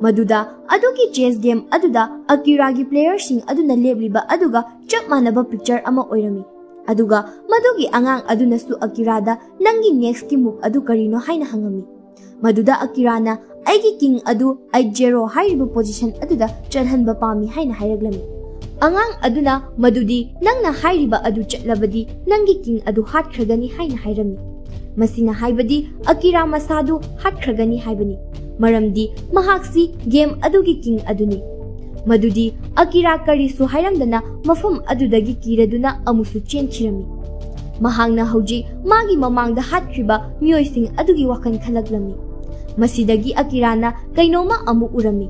ꯃꯗꯨꯗ ꯑꯗꯨꯒꯤ ꯆꯦꯁ ꯒꯦꯝ ꯑꯗꯨꯗ ꯑꯀꯤꯔꯥꯒꯤ ꯄ꯭ꯂꯦꯌꯔꯁꯤꯡ ꯑꯗꯨꯅ ꯂꯦꯞꯂꯤꯕ ꯑꯗꯨꯒ ꯆꯞ ꯃꯥꯟꯅꯕ ꯄꯤꯛꯆꯔ ꯑꯃ ꯑꯣꯏꯔꯝꯃꯤ꯫ ꯑꯗꯨꯒ ꯃꯗꯨꯒꯤ ꯑꯉꯥꯡ ꯑꯗꯨꯅꯁꯨ ꯑꯀꯤꯔꯥꯗ, "ꯅꯪꯒꯤ ꯅꯦꯛꯁꯀꯤ ꯃꯨꯚ ꯑꯗꯨ ꯀꯔꯤꯅꯣ?" ꯍꯥꯏꯅ ꯍꯪꯉꯝꯃꯤ꯫ ꯃꯗꯨꯗ ꯑꯀꯤꯔꯥꯅ, "ꯑꯩꯒꯤ ꯀꯤꯡ ꯑꯗꯨ ꯑꯩꯠ ꯖꯦꯔꯣ ꯍꯥꯏꯔꯤꯕ ꯄꯣꯖꯤꯁꯟ ꯑꯗꯨꯗ ꯆꯠꯍꯟꯕ ꯄꯥꯝꯃꯤ" ꯍꯥꯏꯅ ꯍꯥꯏꯔꯛꯂꯝꯃꯤ꯫ ꯑꯉꯥꯡ ꯑꯗꯨꯅ ꯃꯗꯨꯗꯤ, "ꯅꯪꯅ ꯍꯥꯏꯔꯤꯕ ꯑꯗꯨ ꯆꯠꯂꯕꯗꯤ ꯅꯪꯒꯤ ꯀꯤꯡ ꯑꯗꯨ ꯍꯥꯠꯈ꯭ꯔꯒꯅꯤ" ꯍꯥꯏꯅ ꯍꯥꯏꯔꯝꯃꯤ꯫ ꯃꯁꯤꯅ ꯍꯥꯏꯕꯗꯤ ꯑꯀꯤꯔꯥ ꯃꯁꯥꯗꯨ ꯍꯥꯠꯈ꯭ꯔꯒꯅꯤ ꯍꯥꯏꯕꯅꯤ, ꯃꯔꯝꯗꯤ ꯃꯍꯥꯛꯁꯤ ꯒꯦꯝ ꯑꯗꯨꯒꯤ ꯀꯤꯡ ꯑꯗꯨꯅꯤ꯫ ꯃꯗꯨꯗꯤ ꯑꯀꯤꯔꯥ ꯀꯔꯤꯁꯨ ꯍꯥꯏꯔꯝꯗꯅ ꯃꯐꯝ ꯑꯗꯨꯗꯒꯤ ꯀꯤꯔꯗꯨꯅ ꯑꯃꯨꯛꯁꯨ ꯆꯦꯟꯈꯤꯔꯝꯃꯤ꯫ ꯃꯍꯥꯛꯅ ꯍꯧꯖꯤꯛ ꯃꯥꯒꯤ ꯃꯃꯥꯡꯗ ꯍꯥꯠꯈ꯭ꯔꯤꯕ ꯃꯤꯑꯣꯏꯁꯤꯡ ꯑꯗꯨꯒꯤ ꯋꯥꯈꯜ ꯈꯜꯂꯛꯂꯝꯃꯤ꯫ ꯃꯁꯤꯗꯒꯤ ꯑꯀꯤꯔꯥꯅ ꯀꯩꯅꯣꯝꯃ ꯑꯃꯨꯛ ꯎꯔꯝꯃꯤ꯫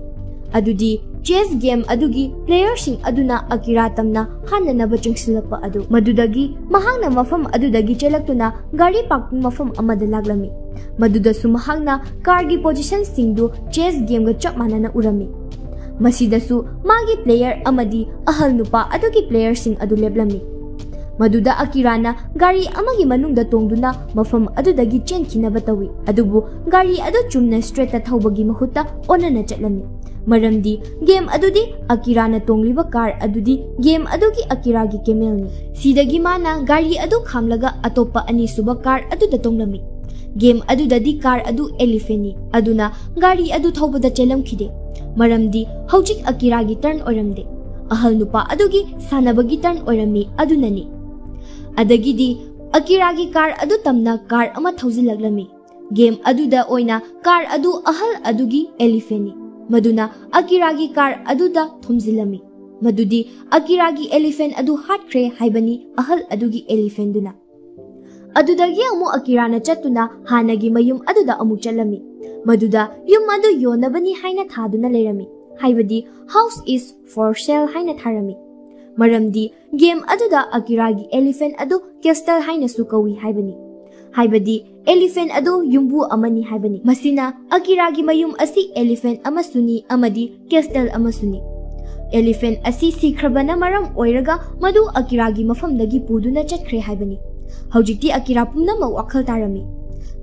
ꯑꯗꯨꯗꯤ ꯆꯦꯁ ꯒꯦꯝ ꯑꯗꯨꯒꯤ ꯄ꯭ꯂꯦꯌꯔꯁꯤꯡ ꯑꯗꯨꯅ ꯑꯀꯤꯔꯥ ꯇꯝꯅ ꯍꯥꯠꯅꯅꯕ ꯆꯪꯁꯤꯜꯂꯛꯄ ꯑꯗꯨ꯫ ꯃꯗꯨꯗꯒꯤ ꯃꯍꯥꯛꯅ ꯃꯐꯝ ꯑꯗꯨꯗꯒꯤ ꯆꯦꯜꯂꯛꯇꯨꯅ ꯒꯥꯔꯤ ꯄꯥꯔꯀꯤꯡ ꯃꯐꯝ ꯑꯃꯗ ꯂꯥꯛꯂꯝꯃꯤ꯫ ꯃꯗꯨꯗꯁꯨ ꯃꯍꯥꯛꯅ ꯀꯥꯔꯒꯤ ꯄꯣꯖꯤꯁꯟꯁꯤꯡꯗꯨ ꯆꯦꯁ ꯒꯦꯝꯒ ꯆꯞ ꯃꯥꯟꯅꯅ ꯎꯔꯝꯃꯤ꯫ ꯃꯁꯤꯗꯁꯨ ꯃꯥꯒꯤ ꯄ꯭ꯂꯦꯌꯔ ꯑꯃꯗꯤ ꯑꯍꯜ ꯅꯨꯄꯥ ꯑꯗꯨꯒꯤ ꯄ꯭ꯂꯦꯌꯔꯁꯤꯡ ꯑꯗꯨ ꯂꯦꯞꯂꯝꯃꯤ꯫ ꯃꯗꯨꯗ ꯑꯀꯤꯔꯥꯅ ꯒꯥꯔꯤ ꯑꯃꯒꯤ ꯃꯅꯨꯡꯗ ꯇꯣꯡꯗꯨꯅ ꯃꯐꯝ ꯑꯗꯨꯗꯒꯤ ꯆꯦꯟꯈꯤꯅꯕ ꯇꯧꯏ, ꯑꯗꯨꯕꯨ ꯒꯥꯔꯤ ꯑꯗꯨ ꯆꯨꯝꯅ ꯁ꯭ꯇ꯭ꯔꯦꯠꯇ ꯊꯧꯕꯒꯤ ꯃꯍꯨꯠꯇ ꯑꯣꯟꯅꯅ ꯆꯠꯂꯝꯃꯤ꯫ ꯃꯔꯝꯗꯤ ꯒꯦꯝ ꯑꯗꯨꯗꯤ ꯑꯀꯤꯔꯥꯅ ꯇꯣꯡꯂꯤꯕ ꯀꯥꯔ ꯑꯗꯨꯗꯤ ꯒꯦꯝ ꯑꯗꯨꯒꯤ ꯑꯀꯤꯔꯥꯒꯤ ꯀꯦꯃꯦꯜꯅꯤ꯫ ꯁꯤꯗꯒꯤ ꯃꯥꯅ ꯒꯥꯔꯤ ꯑꯗꯨ ꯈꯥꯝꯂꯒ ꯑꯇꯣꯞꯄ ꯑꯅꯤꯁꯨꯕ ꯀꯥꯔ ꯑꯗꯨꯗ ꯇꯣꯡꯂꯝꯃꯤ꯫ ꯒꯦꯝ ꯑꯗꯨꯗꯗꯤ ꯀꯥꯔ ꯑꯗꯨ ꯑꯦꯂꯤꯐꯦꯟꯅꯤ, ꯑꯗꯨꯅ ꯒꯥꯔꯤ ꯑꯗꯨ ꯊꯧꯕꯗ ꯆꯦꯜꯂꯝꯈꯤꯗꯦ, ꯃꯔꯝꯗꯤ ꯍꯧꯖꯤꯛ ꯑꯀꯤꯔꯥꯒꯤ ꯇꯔꯟ ꯑꯣꯏꯔꯝꯗꯦ, ꯑꯍꯜ ꯅꯨꯄꯥ ꯑꯗꯨꯒꯤ ꯁꯥꯟꯅꯕꯒꯤ ꯇꯔꯟ ꯑꯣꯏꯔꯝꯃꯤ ꯑꯗꯨꯅꯅꯤ꯫ ꯑꯗꯒꯤꯗꯤ ꯑꯀꯤꯔꯥꯒꯤ ꯀꯥꯔ ꯑꯗꯨ ꯇꯝꯅ ꯀꯥꯔ ꯑꯃ ꯊꯧꯖꯤꯜꯂꯛꯂꯝꯃꯤ꯫ ꯒꯦꯝ ꯑꯗꯨꯗ ꯑꯣꯏꯅ ꯀꯥꯔ ꯑꯗꯨ ꯑꯍꯜ ꯑꯗꯨꯒꯤ ꯑꯦꯂꯤꯐꯦꯟꯅꯤ, ꯃꯗꯨꯅ ꯑꯀꯤꯔꯥꯒꯤ ꯀꯥꯔ ꯑꯗꯨꯗ ꯊꯣꯝꯖꯤꯜꯂꯝꯃꯤ꯫ ꯃꯗꯨꯗꯤ ꯑꯀꯤꯔꯥꯒꯤ ꯑꯦꯂꯤꯐꯦꯟ ꯑꯗꯨ ꯍꯥꯠꯈ꯭ꯔꯦ ꯍꯥꯏꯕꯅꯤ, ꯑꯍꯜ ꯑꯗꯨꯒꯤ ꯑꯦꯂꯤꯐꯦꯟꯗꯨꯅ꯫ ꯑꯗꯨꯗꯒꯤ ꯑꯃꯨꯛ ꯑꯀꯤꯔꯥꯅ ꯆꯠꯇꯨꯅ ꯍꯥꯟꯅꯒꯤ ꯃꯌꯨꯝ ꯑꯗꯨꯗ ꯑꯃꯨꯛ ꯆꯠꯂꯝꯃꯤ꯫ ꯃꯗꯨꯗ ꯌꯨꯝ ꯑꯗꯨ ꯌꯣꯟꯅꯕꯅꯤ ꯍꯥꯏꯅ ꯊꯥꯗꯨꯅ ꯂꯩꯔꯝꯃꯤ, ꯍꯥꯏꯕꯗꯤ "House is for sale" ꯍꯥꯏꯅ ꯊꯥꯔꯝꯃꯤ꯫ ꯃꯔꯝꯗꯤ ꯒꯦꯝ ꯑꯗꯨꯗ ꯑꯀꯤꯔꯥꯒꯤ ꯑꯦꯂꯤꯐꯦꯟ ꯑꯗꯨ ꯀꯦꯁꯇꯜ ꯍꯥꯏꯅꯁꯨ ꯀꯧꯏ ꯍꯥꯏꯕꯅꯤ, ꯍꯥꯏꯕꯗꯤ ꯑꯦꯂꯤꯐꯦꯟ ꯑꯗꯨ ꯌꯨꯝꯕꯨ ꯑꯃꯅꯤ ꯍꯥꯏꯕꯅꯤ꯫ ꯃꯁꯤꯅ ꯑꯀꯤꯔꯥꯒꯤ ꯃꯌꯨꯝ ꯑꯁꯤ ꯑꯦꯂꯤꯐꯦꯟ ꯑꯃꯁꯨꯅꯤ ꯑꯃꯗꯤ ꯀꯦꯁꯇꯜ ꯑꯃꯁꯨꯅꯤ꯫ ꯑꯦꯂꯤꯐꯦꯟ ꯑꯁꯤ ꯁꯤꯈ꯭ꯔꯕꯅ ꯃꯔꯝ ꯑꯣꯏꯔꯒ ꯃꯗꯨ ꯑꯀꯤꯔꯥꯒꯤ ꯃꯐꯝꯗꯒꯤ ꯄꯨꯗꯨꯅ ꯆꯠꯈ꯭ꯔꯦ ꯍꯥꯏꯕꯅꯤ꯫ ꯍꯧꯖꯤꯛꯇꯤ ꯑꯀꯤꯔꯥ ꯄꯨꯝꯅꯃꯛ ꯋꯥꯈꯜ ꯇꯥꯔꯝꯃꯤ꯫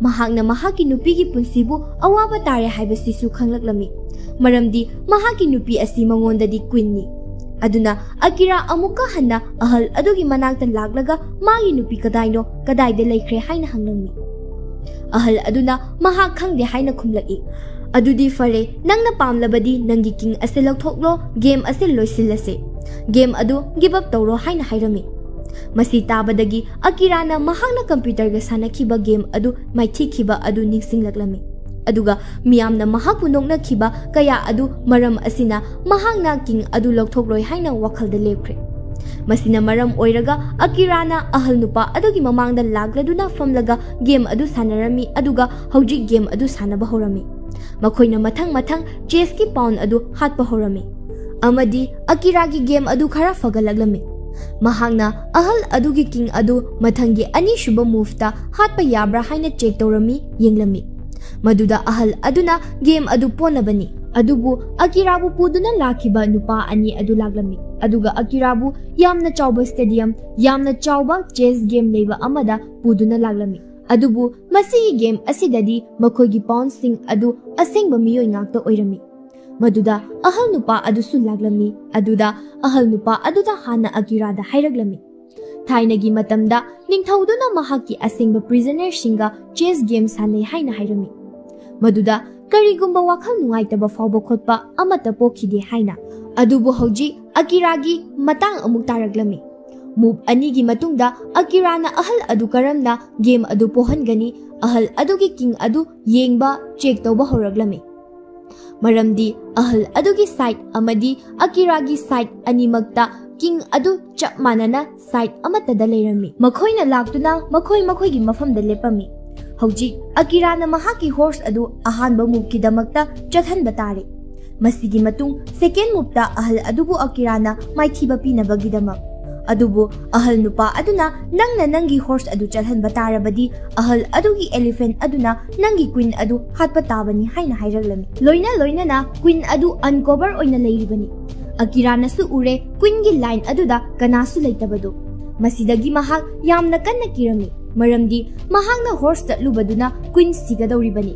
ꯃꯍꯥꯛꯅ ꯃꯍꯥꯛꯀꯤ ꯅꯨꯄꯤꯒꯤ ꯄꯨꯟꯁꯤꯕꯨ ꯑꯋꯥꯕ ꯇꯥꯔꯦ ꯍꯥꯏꯕꯁꯤꯁꯨ ꯈꯪꯂꯛꯂꯝꯃꯤ, ꯃꯔꯝꯗꯤ ꯃꯍꯥꯛꯀꯤ ꯅꯨꯄꯤ ꯑꯁꯤ ꯃꯉꯣꯟꯗꯗꯤ ꯀ꯭ꯋꯤꯟꯅꯤ꯫ ꯑꯗꯨꯅ ꯑꯀꯤꯔꯥ ꯑꯃꯨꯛꯀ ꯍꯟꯅ ꯑꯍꯜ ꯑꯗꯨꯒꯤ ꯃꯅꯥꯛꯇ ꯂꯥꯛꯂꯒ ꯃꯥꯒꯤ ꯅꯨꯄꯤ ꯀꯗꯥꯏꯅꯣ, ꯀꯗꯥꯏꯗ ꯂꯩꯈ꯭ꯔꯦ ꯍꯥꯏꯅ ꯍꯪꯂꯝꯃꯤ꯫ ꯑꯍꯜ ꯑꯗꯨꯅ ꯃꯍꯥꯛ ꯈꯪꯗꯦ ꯍꯥꯏꯅ ꯈꯨꯝꯂꯛꯏ꯫ "ꯑꯗꯨꯗꯤ ꯐꯔꯦ, ꯅꯪꯅ ꯄꯥꯝꯂꯕꯗꯤ ꯅꯪꯒꯤ ꯀꯤꯡ ꯑꯁꯤ ꯂꯧꯊꯣꯛꯂꯣ, ꯒꯦꯝ ꯑꯁꯤ ꯂꯣꯏꯁꯤꯜꯂꯁꯦ꯫ ꯒꯦꯝ ꯑꯗꯨ ꯒꯤꯞ ꯑꯞ ꯇꯧꯔꯣ" ꯍꯥꯏꯅ ꯍꯥꯏꯔꯝꯃꯤ꯫ ꯃꯁꯤ ꯇꯥꯕꯗꯒꯤ ꯑꯀꯤꯔꯥꯅ ꯃꯍꯥꯛꯅ ꯀꯝꯄ꯭ꯌꯨꯇꯔꯒ ꯁꯥꯟꯅꯈꯤꯕ ꯒꯦꯝ ꯑꯗꯨ ꯃꯥꯏꯊꯤꯈꯤꯕ ꯑꯗꯨ ꯅꯤꯡꯁꯤꯡꯂꯛꯂꯝꯃꯤ꯫ ꯑꯗꯨꯒ ꯃꯤꯌꯥꯝꯅ ꯃꯍꯥꯛꯄꯨ ꯅꯣꯛꯅꯈꯤꯕ ꯀꯌꯥ ꯑꯗꯨ ꯃꯔꯝ ꯑꯁꯤꯅ ꯃꯍꯥꯛꯅ ꯀꯤꯡ ꯑꯗꯨ ꯂꯧꯊꯣꯛꯂꯣꯏ ꯍꯥꯏꯅ ꯋꯥꯈꯜꯗ ꯂꯦꯞꯈ꯭ꯔꯦ꯫ ꯃꯁꯤꯅ ꯃꯔꯝ ꯑꯣꯏꯔꯒ ꯑꯀꯤꯔꯥꯅ ꯑꯍꯜ ꯅꯨꯄꯥ ꯑꯗꯨꯒꯤ ꯃꯃꯥꯡꯗ ꯂꯥꯛꯂꯗꯨꯅ ꯐꯝꯂꯒ ꯒꯦꯝ ꯑꯗꯨ ꯁꯥꯟꯅꯔꯝꯃꯤ, ꯑꯗꯨꯒ ꯍꯧꯖꯤꯛ ꯒꯦꯝ ꯑꯗꯨ ꯁꯥꯟꯅꯕ ꯍꯧꯔꯝꯃꯤ꯫ ꯃꯈꯣꯏꯅ ꯃꯊꯪ ꯃꯊꯪ ꯆꯦꯁꯀꯤ ꯄꯥꯎꯟ ꯑꯗꯨ ꯍꯥꯠꯄ ꯍꯧꯔꯝꯃꯤ, ꯑꯃꯗꯤ ꯑꯀꯤꯔꯥꯒꯤ ꯒꯦꯝ ꯑꯗꯨ ꯈꯔ ꯐꯒꯠꯂꯛꯂꯝꯃꯤ꯫ ꯃꯍꯥꯛꯅ ꯑꯍꯜ ꯑꯗꯨꯒꯤ ꯀꯤꯡ ꯑꯗꯨ ꯃꯊꯪꯒꯤ ꯑꯅꯤꯁꯨꯕ ꯃꯨꯚꯇ ꯍꯥꯠꯄ ꯌꯥꯕ꯭ꯔꯥ ꯍꯥꯏꯅ ꯆꯦꯛ ꯇꯧꯔꯝꯃꯤ, ꯌꯦꯡꯂꯝꯃꯤ꯫ ꯃꯗꯨꯗ ꯑꯍꯜ ꯑꯗꯨꯅ ꯒꯦꯝ ꯑꯗꯨ ꯄꯣꯅꯕꯅꯤ꯫ ꯑꯗꯨꯕꯨ ꯑꯀꯤꯔꯥꯕꯨ ꯄꯨꯗꯨꯅ ꯂꯥꯛꯈꯤꯕ ꯅꯨꯄꯥ ꯑꯅꯤ ꯑꯗꯨ ꯂꯥꯛꯂꯝꯃꯤ, ꯑꯗꯨꯒ ꯑꯀꯤꯔꯥꯕꯨ ꯌꯥꯝꯅ ꯆꯥꯎꯕ ꯁ꯭ꯇꯦꯗꯤꯌꯝ, ꯌꯥꯝꯅ ꯆꯥꯎꯕ ꯆꯦꯁ ꯒꯦꯝ ꯂꯩꯕ ꯑꯃꯗ ꯄꯨꯗꯨꯅ ꯂꯥꯛꯂꯝꯃꯤ꯫ ꯑꯗꯨꯕꯨ ꯃꯁꯤꯒꯤ ꯒꯦꯝ ꯑꯁꯤꯗꯗꯤ ꯃꯈꯣꯏꯒꯤ ꯄꯥꯎꯟꯁꯤꯡ ꯑꯗꯨ ꯑꯁꯦꯡꯕ ꯃꯤꯑꯣꯏ ꯉꯥꯛꯇ ꯑꯣꯏꯔꯝꯃꯤ꯫ ꯃꯗꯨꯗ ꯑꯍꯜ ꯅꯨꯄꯥ ꯑꯗꯨꯁꯨ ꯂꯥꯛꯂꯝꯃꯤ꯫ ꯑꯗꯨꯗ ꯑꯍꯜ ꯅꯨꯄꯥ ꯑꯗꯨꯗ ꯍꯥꯟꯅ ꯑꯀꯤꯔꯥꯗ ꯍꯥꯏꯔꯛꯂꯝꯃꯤ, ꯊꯥꯏꯅꯒꯤ ꯃꯇꯝꯗ ꯅꯤꯡꯊꯧꯗꯨꯅ ꯃꯍꯥꯛꯀꯤ ꯑꯁꯦꯡꯕ ꯄ꯭ꯔꯤꯖꯅꯔꯁꯤꯡꯒ ꯆꯦꯁ ꯒꯦꯝ ꯁꯥꯟꯅꯩ ꯍꯥꯏꯅ ꯍꯥꯏꯔꯝꯃꯤ꯫ ꯃꯗꯨꯗ ꯀꯔꯤꯒꯨꯝꯕ ꯋꯥꯈꯜ ꯅꯨꯡꯉꯥꯏꯇꯕ ꯐꯥꯎꯕ ꯈꯣꯠꯄ ꯑꯃꯠꯇ ꯄꯣꯛꯈꯤꯗꯦ ꯍꯥꯏꯅ꯫ ꯑꯗꯨꯕꯨ ꯍꯧꯖꯤꯛ ꯑꯀꯤꯔꯥꯒꯤ ꯃꯇꯥꯡ ꯑꯃꯨꯛ ꯇꯥꯔꯛꯂꯝꯃꯤ꯫ ꯃꯨꯚ ꯑꯅꯤꯒꯤ ꯃꯇꯨꯡꯗ ꯑꯀꯤꯔꯥꯅ ꯑꯍꯜ ꯑꯗꯨ ꯀꯔꯝꯅ ꯒꯦꯝ ꯑꯗꯨ ꯄꯣꯍꯟꯒꯅꯤ, ꯑꯍꯜ ꯑꯗꯨꯒꯤ ꯀꯤꯡ ꯑꯗꯨ ꯌꯦꯡꯕ, ꯆꯦꯛ ꯇꯧꯕ ꯍꯧꯔꯛꯂꯝꯃꯤ꯫ ꯃꯔꯝꯗꯤ ꯑꯍꯜ ꯑꯗꯨꯒꯤ ꯁꯥꯏꯠ ꯑꯃꯗꯤ ꯑꯀꯤꯔꯥꯒꯤ ꯁꯥꯏꯠ ꯑꯅꯤꯃꯛꯇ ꯀꯤꯡ ꯑꯗꯨ ꯆꯞ ꯃꯥꯟꯅꯅ ꯁꯥꯏꯠ ꯑꯃꯠꯇꯗ ꯂꯩꯔꯝꯃꯤ꯫ ꯃꯈꯣꯏꯅ ꯂꯥꯛꯇꯨꯅ ꯃꯈꯣꯏ ꯃꯈꯣꯏꯒꯤ ꯃꯐꯝꯗ ꯂꯦꯞꯄꯝꯃꯤ꯫ ꯍꯧꯖꯤꯛ ꯑꯀꯤꯔꯥꯅ ꯃꯍꯥꯛꯀꯤ ꯍꯣꯔꯁ ꯑꯗꯨ ꯑꯍꯥꯟꯕ ꯃꯨꯚꯀꯤꯗꯃꯛꯇ ꯆꯠꯍꯟꯕ ꯇꯥꯔꯦ꯫ ꯃꯁꯤꯒꯤ ꯃꯇꯨꯡ ꯁꯦꯀꯦꯟ ꯃꯨꯚꯇ ꯑꯍꯜ ꯑꯗꯨꯕꯨ ꯑꯀꯤꯔꯥꯅ ꯃꯥꯏꯊꯤꯕ ꯄꯤꯅꯕꯒꯤꯗꯃꯛ꯫ ꯑꯗꯨꯕꯨ ꯑꯍꯜ ꯅꯨꯄꯥ ꯑꯗꯨꯅ, "ꯅꯪꯅ ꯅꯪꯒꯤ ꯍꯣꯔꯁ ꯑꯗꯨ ꯆꯠꯍꯟꯕ ꯇꯥꯔꯕꯗꯤ, ꯑꯍꯜ ꯑꯗꯨꯒꯤ ꯑꯦꯂꯤꯐꯦꯟꯠ ꯑꯗꯨꯅ ꯅꯪꯒꯤ ꯀ꯭ꯋꯤꯟ ꯑꯗꯨ ꯍꯥꯠꯄ ꯇꯥꯕꯅꯤ" ꯍꯥꯏꯅ ꯍꯥꯏꯔꯛꯂꯝꯃꯤ꯫ ꯂꯣꯏꯅ ꯂꯣꯏꯅꯅ ꯀ꯭ꯋꯤꯟ ꯑꯗꯨ ꯑꯟꯀꯣꯚꯔ ꯑꯣꯏꯅ ꯂꯩꯔꯤꯕꯅꯤ꯫ ꯑꯀꯤꯔꯥꯅꯁꯨ ꯎꯔꯦ ꯀ꯭ꯋꯤꯟꯒꯤ ꯂꯥꯏꯟ ꯑꯗꯨꯗ ꯀꯅꯥꯁꯨ ꯂꯩꯇꯕꯗꯨ꯫ ꯃꯁꯤꯗꯒꯤ ꯃꯍꯥꯛ ꯌꯥꯝꯅ ꯀꯟꯅ ꯀꯤꯔꯝꯃꯤ, ꯃꯔꯝꯗꯤ ꯃꯍꯥꯛꯅ ꯍꯣꯔꯁ ꯆꯠꯂꯨꯕꯗꯨꯅ ꯀ꯭ꯋꯤꯟ ꯁꯤꯒꯗꯧꯔꯤꯕꯅꯤ꯫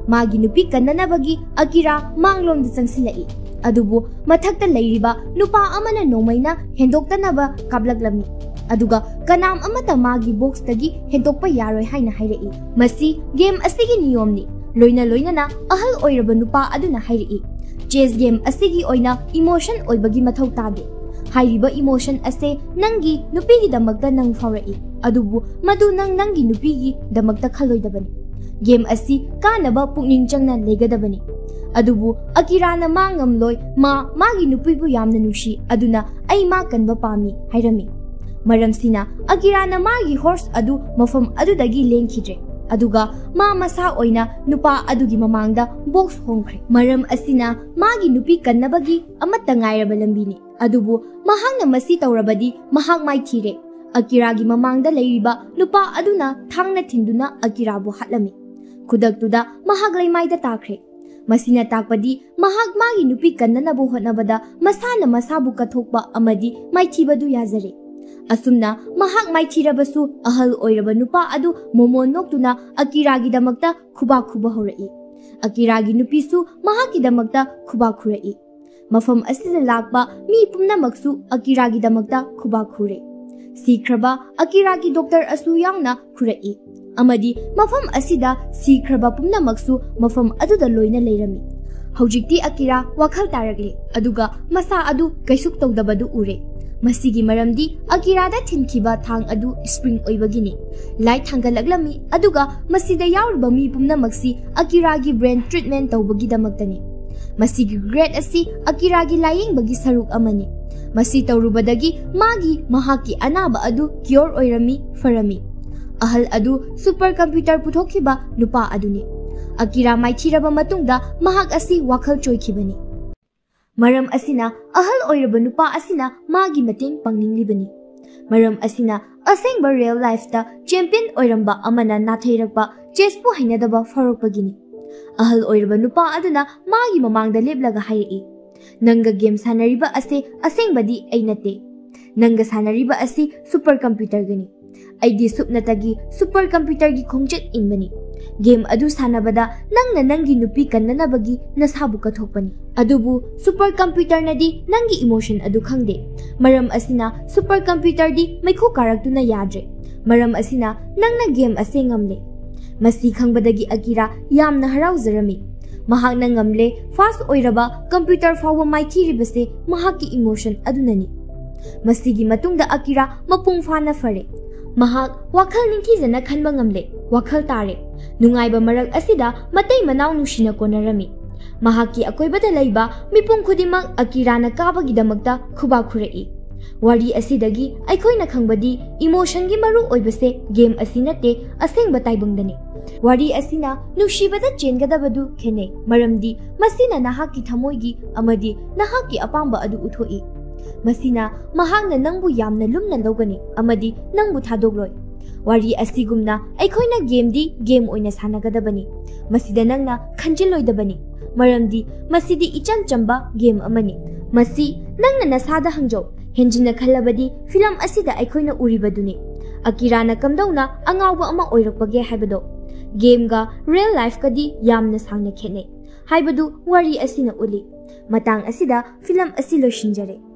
ꯃꯥꯒꯤ ꯅꯨꯄꯤ ꯀꯟꯅꯅꯕꯒꯤ ꯑꯀꯤꯔꯥ ꯃꯥꯡꯂꯣꯝꯗ ꯆꯪꯁꯤꯜꯂꯛꯏ, ꯑꯗꯨꯕꯨ ꯃꯊꯛꯇ ꯂꯩꯔꯤꯕ ꯅꯨꯄꯥ ꯑꯃꯅ ꯅꯣꯡꯃꯩꯅ ꯍꯦꯟꯗꯣꯛꯇꯅꯕ ꯀꯥꯞꯂꯛꯂꯝꯃꯤ, ꯑꯗꯨꯒ ꯀꯅꯥꯝ ꯑꯃꯠꯇ ꯃꯥꯒꯤ ꯕꯣꯛꯁꯇꯒꯤ ꯍꯦꯟꯗꯣꯛꯄ ꯌꯥꯔꯣꯏ ꯍꯥꯏꯅ ꯍꯥꯏꯔꯛꯏ꯫ ꯃꯁꯤ ꯒꯦꯝ ꯑꯁꯤꯒꯤ ꯅꯤꯌꯣꯝꯅꯤ꯫ ꯂꯣꯏꯅ ꯂꯣꯏꯅꯅ ꯑꯍꯜ ꯑꯣꯏꯔꯕ ꯅꯨꯄꯥ ꯑꯗꯨꯅ ꯍꯥꯏꯔꯛꯏ, "ꯆꯦꯁ ꯒꯦꯝ ꯑꯁꯤꯒꯤ ꯑꯣꯏꯅ ꯏꯃꯣꯁꯟ ꯑꯣꯏꯕꯒꯤ ꯃꯊꯧ ꯇꯥꯗꯦ꯫ ꯍꯥꯏꯔꯤꯕ ꯏꯃꯣꯁꯟ ꯑꯁꯦ ꯅꯪꯒꯤ ꯅꯨꯄꯤꯒꯤꯗꯃꯛꯇ ꯅꯪ ꯐꯥꯎꯔꯛꯏ, ꯑꯗꯨꯕꯨ ꯃꯗꯨ ꯅꯪ ꯅꯪꯒꯤ ꯅꯨꯄꯤꯒꯤꯗꯃꯛꯇ ꯈꯜꯂꯣꯏꯗꯕꯅꯤ꯫ ꯒꯦꯝ ꯑꯁꯤ ꯀꯥꯟꯅꯕ ꯄꯨꯛꯅꯤꯡ ꯆꯪꯅ ꯂꯩꯒꯗꯕꯅꯤ"꯫ ꯑꯗꯨꯕꯨ ꯑꯀꯤꯔꯥꯅ ꯃꯥ ꯉꯝꯂꯣꯏ, "ꯃꯥ ꯃꯥꯒꯤ ꯅꯨꯄꯤꯕꯨ ꯌꯥꯝꯅ ꯅꯨꯡꯁꯤ, ꯑꯗꯨꯅ ꯑꯩ ꯃꯥ ꯀꯟꯕ ꯄꯥꯝꯃꯤ" ꯍꯥꯏꯔꯝꯃꯤ꯫ ꯃꯔꯝꯁꯤꯅ ꯑꯀꯤꯔꯥꯅ ꯃꯥꯒꯤ ꯍꯣꯔꯁ ꯑꯗꯨ ꯃꯐꯝ ꯑꯗꯨꯗꯒꯤ ꯂꯦꯡꯈꯤꯗ꯭ꯔꯦ, ꯑꯗꯨꯒ ꯃꯥ ꯃꯁꯥ ꯑꯣꯏꯅ ꯅꯨꯄꯥ ꯑꯗꯨꯒꯤ ꯃꯃꯥꯡꯗ ꯕꯣꯛꯁ ꯍꯣꯡꯈ꯭ꯔꯦ꯫ ꯃꯔꯝ ꯑꯁꯤꯅ ꯃꯥꯒꯤ ꯅꯨꯄꯤ ꯀꯟꯅꯕꯒꯤ ꯑꯃꯠꯇ ꯉꯥꯏꯔꯕ ꯂꯝꯕꯤꯅꯤ꯫ ꯑꯗꯨꯕꯨ ꯃꯍꯥꯛꯅ ꯃꯁꯤ ꯇꯧꯔꯕꯗꯤ ꯃꯍꯥꯛ ꯃꯥꯏꯊꯤꯔꯦ꯫ ꯑꯀꯤꯔꯥꯒꯤ ꯃꯃꯥꯡꯗ ꯂꯩꯔꯤꯕ ꯅꯨꯄꯥ ꯑꯗꯨꯅ ꯊꯥꯡꯅ ꯊꯤꯟꯗꯨꯅ ꯑꯀꯤꯔꯥꯕꯨ ꯍꯥꯠꯂꯝꯃꯤ꯫ ꯈꯨꯗꯛꯇꯨꯗ ꯃꯍꯥꯛ ꯂꯩꯃꯥꯏꯗ ꯇꯥꯈ꯭ꯔꯦ꯫ ꯃꯁꯤꯅ ꯇꯥꯛꯄꯗꯤ ꯃꯍꯥꯛ ꯃꯥꯒꯤ ꯅꯨꯄꯤ ꯀꯟꯅꯅꯕ ꯍꯣꯠꯅꯕꯗ ꯃꯁꯥꯅ ꯃꯁꯥꯕꯨ ꯀꯠꯊꯣꯛꯄ ꯑꯃꯗꯤ ꯃꯥꯏꯊꯤꯕꯗꯨ ꯌꯥꯖꯔꯦ꯫ ꯑꯁꯨꯝꯅ ꯃꯍꯥꯛ ꯃꯥꯏꯊꯤꯔꯕꯁꯨ, ꯑꯍꯜ ꯑꯣꯏꯔꯕ ꯅꯨꯄꯥ ꯑꯗꯨ ꯃꯣꯃꯣꯟ ꯅꯣꯛꯇꯨꯅ ꯑꯀꯤꯔꯥꯒꯤꯗꯃꯛꯇ ꯈꯨꯕꯥꯛ ꯈꯨꯕ ꯍꯧꯔꯛꯏ꯫ ꯑꯀꯤꯔꯥꯒꯤ ꯅꯨꯄꯤꯁꯨ ꯃꯍꯥꯛꯀꯤꯗꯃꯛꯇ ꯈꯨꯕꯥꯛ ꯈꯨꯔꯛꯏ꯫ ꯃꯐꯝ ꯑꯁꯤꯗ ꯂꯥꯛꯄ ꯃꯤ ꯄꯨꯝꯅꯃꯛꯁꯨ ꯑꯀꯤꯔꯥꯒꯤꯗꯃꯛꯇ ꯈꯨꯕꯥꯛ ꯈꯨꯔꯦ꯫ ꯁꯤꯈ꯭ꯔꯕ ꯑꯀꯤꯔꯥꯒꯤ ꯗꯣꯛꯇꯔ ꯑꯁꯨ ꯌꯥꯎꯅ ꯈꯨꯔꯛꯏ, ꯑꯃꯗꯤ ꯃꯐꯝ ꯑꯁꯤꯗ ꯁꯤꯈ꯭ꯔꯕ ꯄꯨꯝꯅꯃꯛꯁꯨ ꯃꯐꯝ ꯑꯗꯨꯗ ꯂꯣꯏꯅ ꯂꯩꯔꯝꯃꯤ꯫ ꯍꯧꯖꯤꯛꯇꯤ ꯑꯀꯤꯔꯥ ꯋꯥꯈꯜ ꯇꯥꯔꯛꯂꯦ, ꯑꯗꯨꯒ ꯃꯁꯥ ꯑꯗꯨ ꯀꯩꯁꯨ ꯇꯧꯗꯕꯗꯨ ꯎꯔꯦ꯫ ꯃꯁꯤꯒꯤ ꯃꯔꯝꯗꯤ ꯑꯀꯤꯔꯥꯗ ꯊꯤꯟꯈꯤꯕ ꯊꯥꯡ ꯑꯗꯨ ꯁ꯭ꯄ꯭ꯔꯤꯡ ꯑꯣꯏꯕꯒꯤꯅꯤ꯫ ꯂꯥꯏꯠ ꯊꯥꯡꯒꯠꯂꯛꯂꯝꯃꯤ, ꯑꯗꯨꯒ ꯃꯁꯤꯗ ꯌꯥꯎꯔꯤꯕ ꯃꯤ ꯄꯨꯝꯅꯃꯛꯁꯤ ꯑꯀꯤꯔꯥꯒꯤ ꯕ꯭ꯔꯦꯟ ꯇ꯭ꯔꯤꯠꯃꯦꯟ ꯇꯧꯕꯒꯤꯗꯃꯛꯇꯅꯤ꯫ ꯃꯁꯤꯒꯤ ꯒ꯭ꯔꯦꯠ ꯑꯁꯤ ꯑꯀꯤꯔꯥꯒꯤ ꯂꯥꯌꯦꯡꯕꯒꯤ ꯁꯔꯨꯛ ꯑꯃꯅꯤ꯫ ꯃꯁꯤ ꯇꯧꯔꯨꯕꯗꯒꯤ ꯃꯥꯒꯤ, ꯃꯍꯥꯛꯀꯤ ꯑꯅꯥꯕ ꯑꯗꯨ ꯀ꯭ꯌꯣꯔ ꯑꯣꯏꯔꯝꯃꯤ, ꯐꯔꯝꯃꯤ꯫ ꯑꯍꯜ ꯑꯗꯨ ꯁꯨꯄꯔ ꯀꯝꯄ꯭ꯌꯨꯇꯔ ꯄꯨꯊꯣꯛꯈꯤꯕ ꯅꯨꯄꯥ ꯑꯗꯨꯅꯤ꯫ ꯑꯀꯤꯔꯥ ꯃꯥꯏꯊꯤꯔꯕ ꯃꯇꯨꯡꯗ ꯃꯍꯥꯛ ꯑꯁꯤ ꯋꯥꯈꯜ ꯆꯣꯏꯈꯤꯕꯅꯤ꯫ ꯃꯔꯝ ꯑꯁꯤꯅ ꯑꯍꯜ ꯑꯣꯏꯔꯕ ꯅꯨꯄꯥ ꯑꯁꯤꯅ ꯃꯥꯒꯤ ꯃꯇꯦꯡ ꯄꯥꯡꯅꯤꯡꯂꯤꯕꯅꯤ꯫ ꯃꯔꯝ ꯑꯁꯤꯅ ꯑꯁꯦꯡꯕ ꯔꯤꯌꯦꯜ ꯂꯥꯏꯐꯇ ꯆꯦꯝꯄꯤꯌꯟ ꯑꯣꯏꯔꯝꯕ ꯑꯃꯅ ꯅꯥꯊꯩꯔꯛꯄ ꯆꯦꯁꯄꯨ ꯍꯩꯅꯗꯕ ꯐꯥꯎꯔꯛꯄꯒꯤꯅꯤ꯫ ꯑꯍꯜ ꯑꯣꯏꯔꯕ ꯅꯨꯄꯥ ꯑꯗꯨꯅ ꯃꯥꯒꯤ ꯃꯃꯥꯡꯗ ꯂꯦꯞꯂꯒ ꯍꯥꯏꯔꯛꯏ, "ꯅꯪꯒ ꯒꯦꯝ ꯁꯥꯟꯅꯔꯤꯕ ꯑꯁꯦ ꯑꯁꯦꯡꯕꯗꯤ ꯑꯩ ꯅꯠꯇꯦ꯫ ꯅꯪꯒ ꯁꯥꯟꯅꯔꯤꯕ ꯑꯁꯤ ꯁꯨꯄꯔ ꯀꯝꯄ꯭ꯌꯨꯇꯔꯒꯅꯤ꯫ ꯑꯩꯗꯤ ꯁꯨꯞꯅꯇꯒꯤ ꯁꯨꯄꯔ ꯀꯝꯄ꯭ꯌꯨꯇꯔꯒꯤ ꯈꯣꯡꯆꯠ ꯏꯟꯕꯅꯤ꯫ ꯒꯦꯝ ꯑꯗꯨ ꯁꯥꯟꯅꯕꯗ ꯅꯪꯅ ꯅꯪꯒꯤ ꯅꯨꯄꯤ ꯀꯟꯅꯅꯕꯒꯤ ꯅꯁꯥꯕꯨ ꯀꯠꯊꯣꯛꯄꯅꯤ꯫ ꯑꯗꯨꯕꯨ ꯁꯨꯄꯔ ꯀꯝꯄ꯭ꯌꯨꯇꯔꯅꯗꯤ ꯅꯪꯒꯤ ꯏꯃꯣꯁꯟ ꯑꯗꯨ ꯈꯪꯗꯦ꯫ ꯃꯔꯝ ꯑꯁꯤꯅ ꯁꯨꯄꯔ ꯀꯝꯄ꯭ꯌꯨꯇꯔꯗꯤ ꯃꯩꯈꯨ ꯀꯥꯔꯛꯇꯨꯅ ꯌꯥꯗ꯭ꯔꯦ꯫ ꯃꯔꯝ ꯑꯁꯤꯅ ꯅꯪꯅ ꯒꯦꯝ ꯑꯁꯤ ꯉꯝꯂꯦ꯫ ꯃꯁꯤ ꯈꯪꯕꯗꯒꯤ ꯑꯀꯤꯔꯥ ꯌꯥꯝꯅ ꯍꯔꯥꯎꯖꯔꯝꯃꯤ꯫ ꯃꯍꯥꯛꯅ ꯉꯝꯂꯦ, ꯐꯥꯁ ꯑꯣꯏꯔꯕ ꯀꯝꯄ꯭ꯌꯨꯇꯔ ꯐꯥꯎꯕ ꯃꯥꯏꯊꯤꯔꯤꯕꯁꯦ ꯃꯍꯥꯛꯀꯤ ꯏꯃꯣꯁꯟ ꯑꯗꯨꯅꯅꯤ꯫ ꯃꯁꯤꯒꯤ ꯃꯇꯨꯡꯗ ꯑꯀꯤꯔꯥ ꯃꯄꯨꯡ ꯐꯥꯅ ꯐꯔꯦ꯫ ꯃꯍꯥꯛ ꯋꯥꯈꯜ ꯅꯤꯡꯊꯤꯖꯅ ꯈꯟꯕ ꯉꯝꯂꯦ, ꯋꯥꯈꯜ ꯇꯥꯔꯦ꯫ ꯅꯨꯡꯉꯥꯏꯕ ꯃꯔꯛ ꯑꯁꯤꯗ ꯃꯇꯩ ꯃꯅꯥꯎ ꯅꯨꯡꯁꯤꯅ ꯀꯣꯟꯅꯔꯝꯃꯤ꯫ ꯃꯍꯥꯛꯀꯤ ꯑꯀꯣꯏꯕꯗ ꯂꯩꯕ ꯃꯤꯄꯨꯝ ꯈꯨꯗꯤꯡꯃꯛ ꯑꯀꯤꯔꯥꯅ ꯀꯥꯕꯒꯤꯗꯃꯛꯇ ꯈꯨꯕꯥꯛ ꯈꯨꯔꯛꯏ꯫ ꯋꯥꯔꯤ ꯑꯁꯤꯗꯒꯤ ꯑꯩꯈꯣꯏꯅ ꯈꯪꯕꯗꯤ ꯏꯃꯣꯁꯟꯒꯤ ꯃꯔꯨ ꯑꯣꯏꯕꯁꯦ ꯒꯦꯝ ꯑꯁꯤ ꯅꯠꯇꯦ, ꯑꯁꯦꯡꯕ ꯇꯥꯏꯕꯪꯗꯅꯤ꯫ ꯋꯥꯔꯤ ꯑꯁꯤꯅ ꯅꯨꯡꯁꯤꯕꯗ ꯆꯦꯟꯒꯗꯕꯗꯨ ꯈꯦꯠꯅꯩ, ꯃꯔꯝꯗꯤ ꯃꯁꯤꯅ ꯅꯍꯥꯛꯀꯤ ꯊꯃꯣꯏꯒꯤ ꯑꯃꯗꯤ ꯅꯍꯥꯛꯀꯤ ꯑꯄꯥꯝꯕ ꯑꯗꯨ ꯎꯠꯊꯣꯛꯏ꯫ ꯃꯁꯤꯅ ꯃꯍꯥꯛꯅ ꯅꯪꯕꯨ ꯌꯥꯝꯅ ꯂꯨꯝꯅ ꯂꯧꯒꯅꯤ ꯑꯃꯗꯤ ꯅꯪꯕꯨ ꯊꯥꯗꯣꯛꯂꯣꯏ꯫ ꯋꯥꯔꯤ ꯑꯁꯤꯒꯨꯝꯅ ꯑꯩꯈꯣꯏꯅ ꯒꯦꯝꯗꯤ ꯒꯦꯝ ꯑꯣꯏꯅ ꯁꯥꯟꯅꯒꯗꯕꯅꯤ꯫ ꯃꯁꯤꯗ ꯅꯪꯅ ꯈꯟꯖꯤꯜꯂꯣꯏꯗꯕꯅꯤ, ꯃꯔꯝꯗꯤ ꯃꯁꯤꯗꯤ ꯏꯆꯝ ꯆꯝꯕ ꯒꯦꯝ ꯑꯃꯅꯤ꯫ ꯃꯁꯤ ꯅꯪꯅ ꯅꯁꯥꯗ ꯍꯪꯖꯧ꯫ ꯍꯦꯟꯖꯤꯟꯅ ꯈꯜꯂꯕꯗꯤ ꯐꯤꯂꯝ ꯑꯁꯤꯗ ꯑꯩꯈꯣꯏꯅ ꯎꯔꯤꯕꯗꯨꯅꯤ꯫ ꯑꯀꯤꯔꯥꯅ ꯀꯝꯗꯧꯅ ꯑꯉꯥꯎꯕ ꯑꯃ ꯑꯣꯏꯔꯛꯄꯒꯦ ꯍꯥꯏꯕꯗꯣ꯫ ꯒꯦꯝꯒ ꯔꯤꯌꯦꯜ ꯂꯥꯏꯐꯀꯗꯤ ꯌꯥꯝꯅ ꯁꯥꯡꯅ ꯈꯦꯠꯅꯩ ꯍꯥꯏꯕꯗꯨ ꯋꯥꯔꯤ ꯑꯁꯤꯅ ꯎꯠꯂꯤ꯫ ꯃꯇꯥꯡ ꯑꯁꯤꯗ ꯐꯤꯂꯝ ꯑꯁꯤ ꯂꯣꯏꯁꯤꯟꯖꯔꯦ꯫